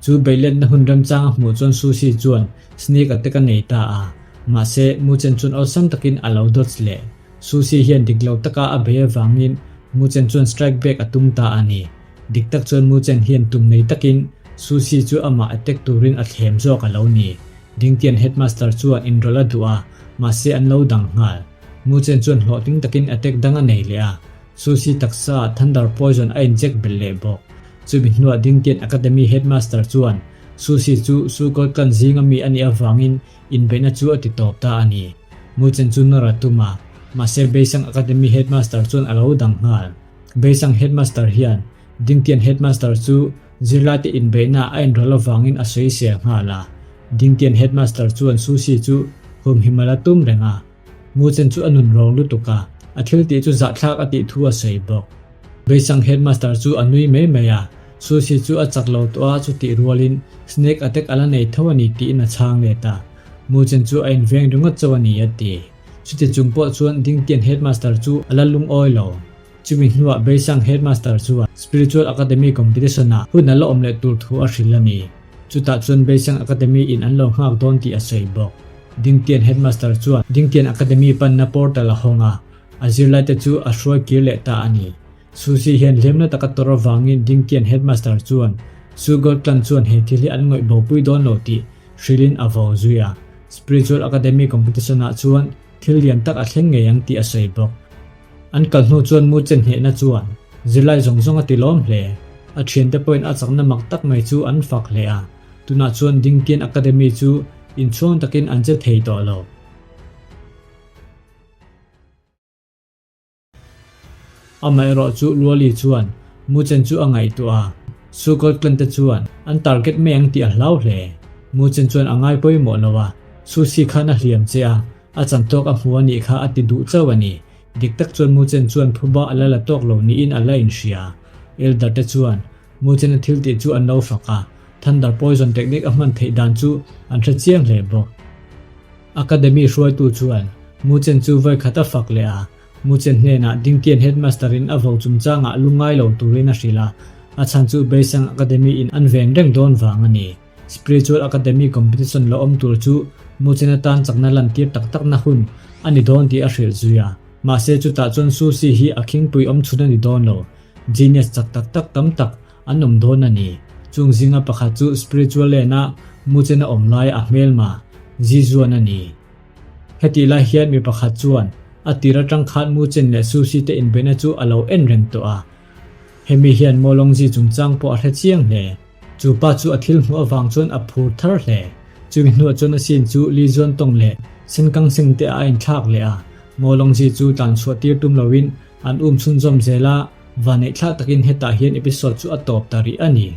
Chu beiletna hun remchang a hmuh chuan Susi chuan sneak attack a nei ta a. Mahse Muchen chuan awlsam takin a lo dodge leh. Susi hian dik lo taka a bei avangin Mu Chen chuan strike back a tum ta a ni. Dik tak chuan Mu Chen hian tum nei takin Susi chu amah attack turin a thlem zawk a lo ni. Dingtian headmaster chuan inrawlh a duh a, mahse an lo dang nghal. Mu Chen chuan hlawhtling takin attack dang a nei leh a, Susi taksa Thunder Poison a inject belh leh bawk. Chumi hnuah Dingtian Academy headmaster chuan Susi chu Sukol clan zinga mi a nih avangin Inbeihna chu a ti tawp ta a ni. Muchen chu nawr a tum a, mahse Beisang Academy Headmaster chuan a lo dang nghal. Beisang Headmaster hian Dingtian Headmaster chu zirlaite inbeihna a inrawlh avangin a sawi sel nghal a. Dingtian Headmaster chuan Susi chu humhim a la tum reng a. Muchen chu a nun rawng lutuk a, a thil tih chu zahthlak a tih thu a sawi bawk. Beisang headmaster chu a nui mai mai a, Susi chu a chak lo tawh a chutih rualin snake attack a la nei tho a ni tiin a chhang let a. Muchen chu a inveng ringawt chauh a ni a ti. Chuti chung pawh chuan Dingtian headmaster chu a la lungawi lo. Chumi hnuah Beisang headmaster chuan Spiritual Academy competition ah hun a la awm leh tur thu a hrilh a ni. Chutah chuan Beisang Academy in an lo nghak dawn tih a sawi bawk. Dingtian headmaster chuan Dingtian Academy panna portal a hawng a, A zirlaite chu a hruai kir leh ta a ni. Susi hian hlemna taka tawrh avangin Dingtian headmaster chuan Sugol clan chuan he thil hi an ngawih bopui dawn lo tih hrilhin a vo zui a. Spiritual Academy competition ah chuan thil lian tak a thleng ngei ang tih a sawi bawk. An kal hnu chuan mu chen hnehna chuan zirlai zawng zawng a ti lawm hle. A thiante pawhin a chakna mak tak mai chu an fak hle a. Tunah chuan Dingtian Academy chu inchhuang takin an che thei tawh lo. Amaherawh chu Luali chuan Muchen chu a ngaihtuah a, Sukol clan te chuan an target mai ang tih a hlau hle. Muchen chuan a ngai pawimawh lo a, Susi khan a hliam che a, a chan tawk a hmu a nih kha a ti duh chauh a ni. Dik tak chuan Muchen chuan phuba a la la tawk lo niin a la inhria. Elder te chuan Muchen a thil tih chu an lo fak a, Thunder Poison technique a hman theih dan chu an hre chiang hle bawk. Academy hruaitu chuan Muchen chu vawi khat a fak leh a, Muchen hnenah Dingtian Headmaster in a vo chungchangah lungngai lo turin a hrilh a, a chhan chu Beisang Academy in an ven reng dawn vang a ni. Spiritual Academy competition lo awm tur chu Muchen atan chakna lantir tak takna hun a ni dawn tih a hrilh zui a, mahse chutah chuan Susi hi a khingpui awm chhun a ni dawn lo, genius chak tak tak tam tak an awm dawn a ni. Chung zinga pakhat chu spiritual land-a Muchen a awm lai a hmelma Zizuan a ni. Hetih lai hian mi pakhat chuan a tir atang khan Muchen leh Susi te inbeihna chu a lo en reng tawh a. Hemi hian Molongzi chungchang pawh a hre chiang hle. Chu pa chu a thil hmuh avang chuan a phur thar hle. Chumi hnuah chuan a scene chu Li Zuantawng leh Senkang Seng te ah a inthlak leh a. Molongzi chu tlan chhuah tir tum loin an um chhunzawm zel a, vaneihthlak takin hetah hian episode chu a tawp ta rih a ni.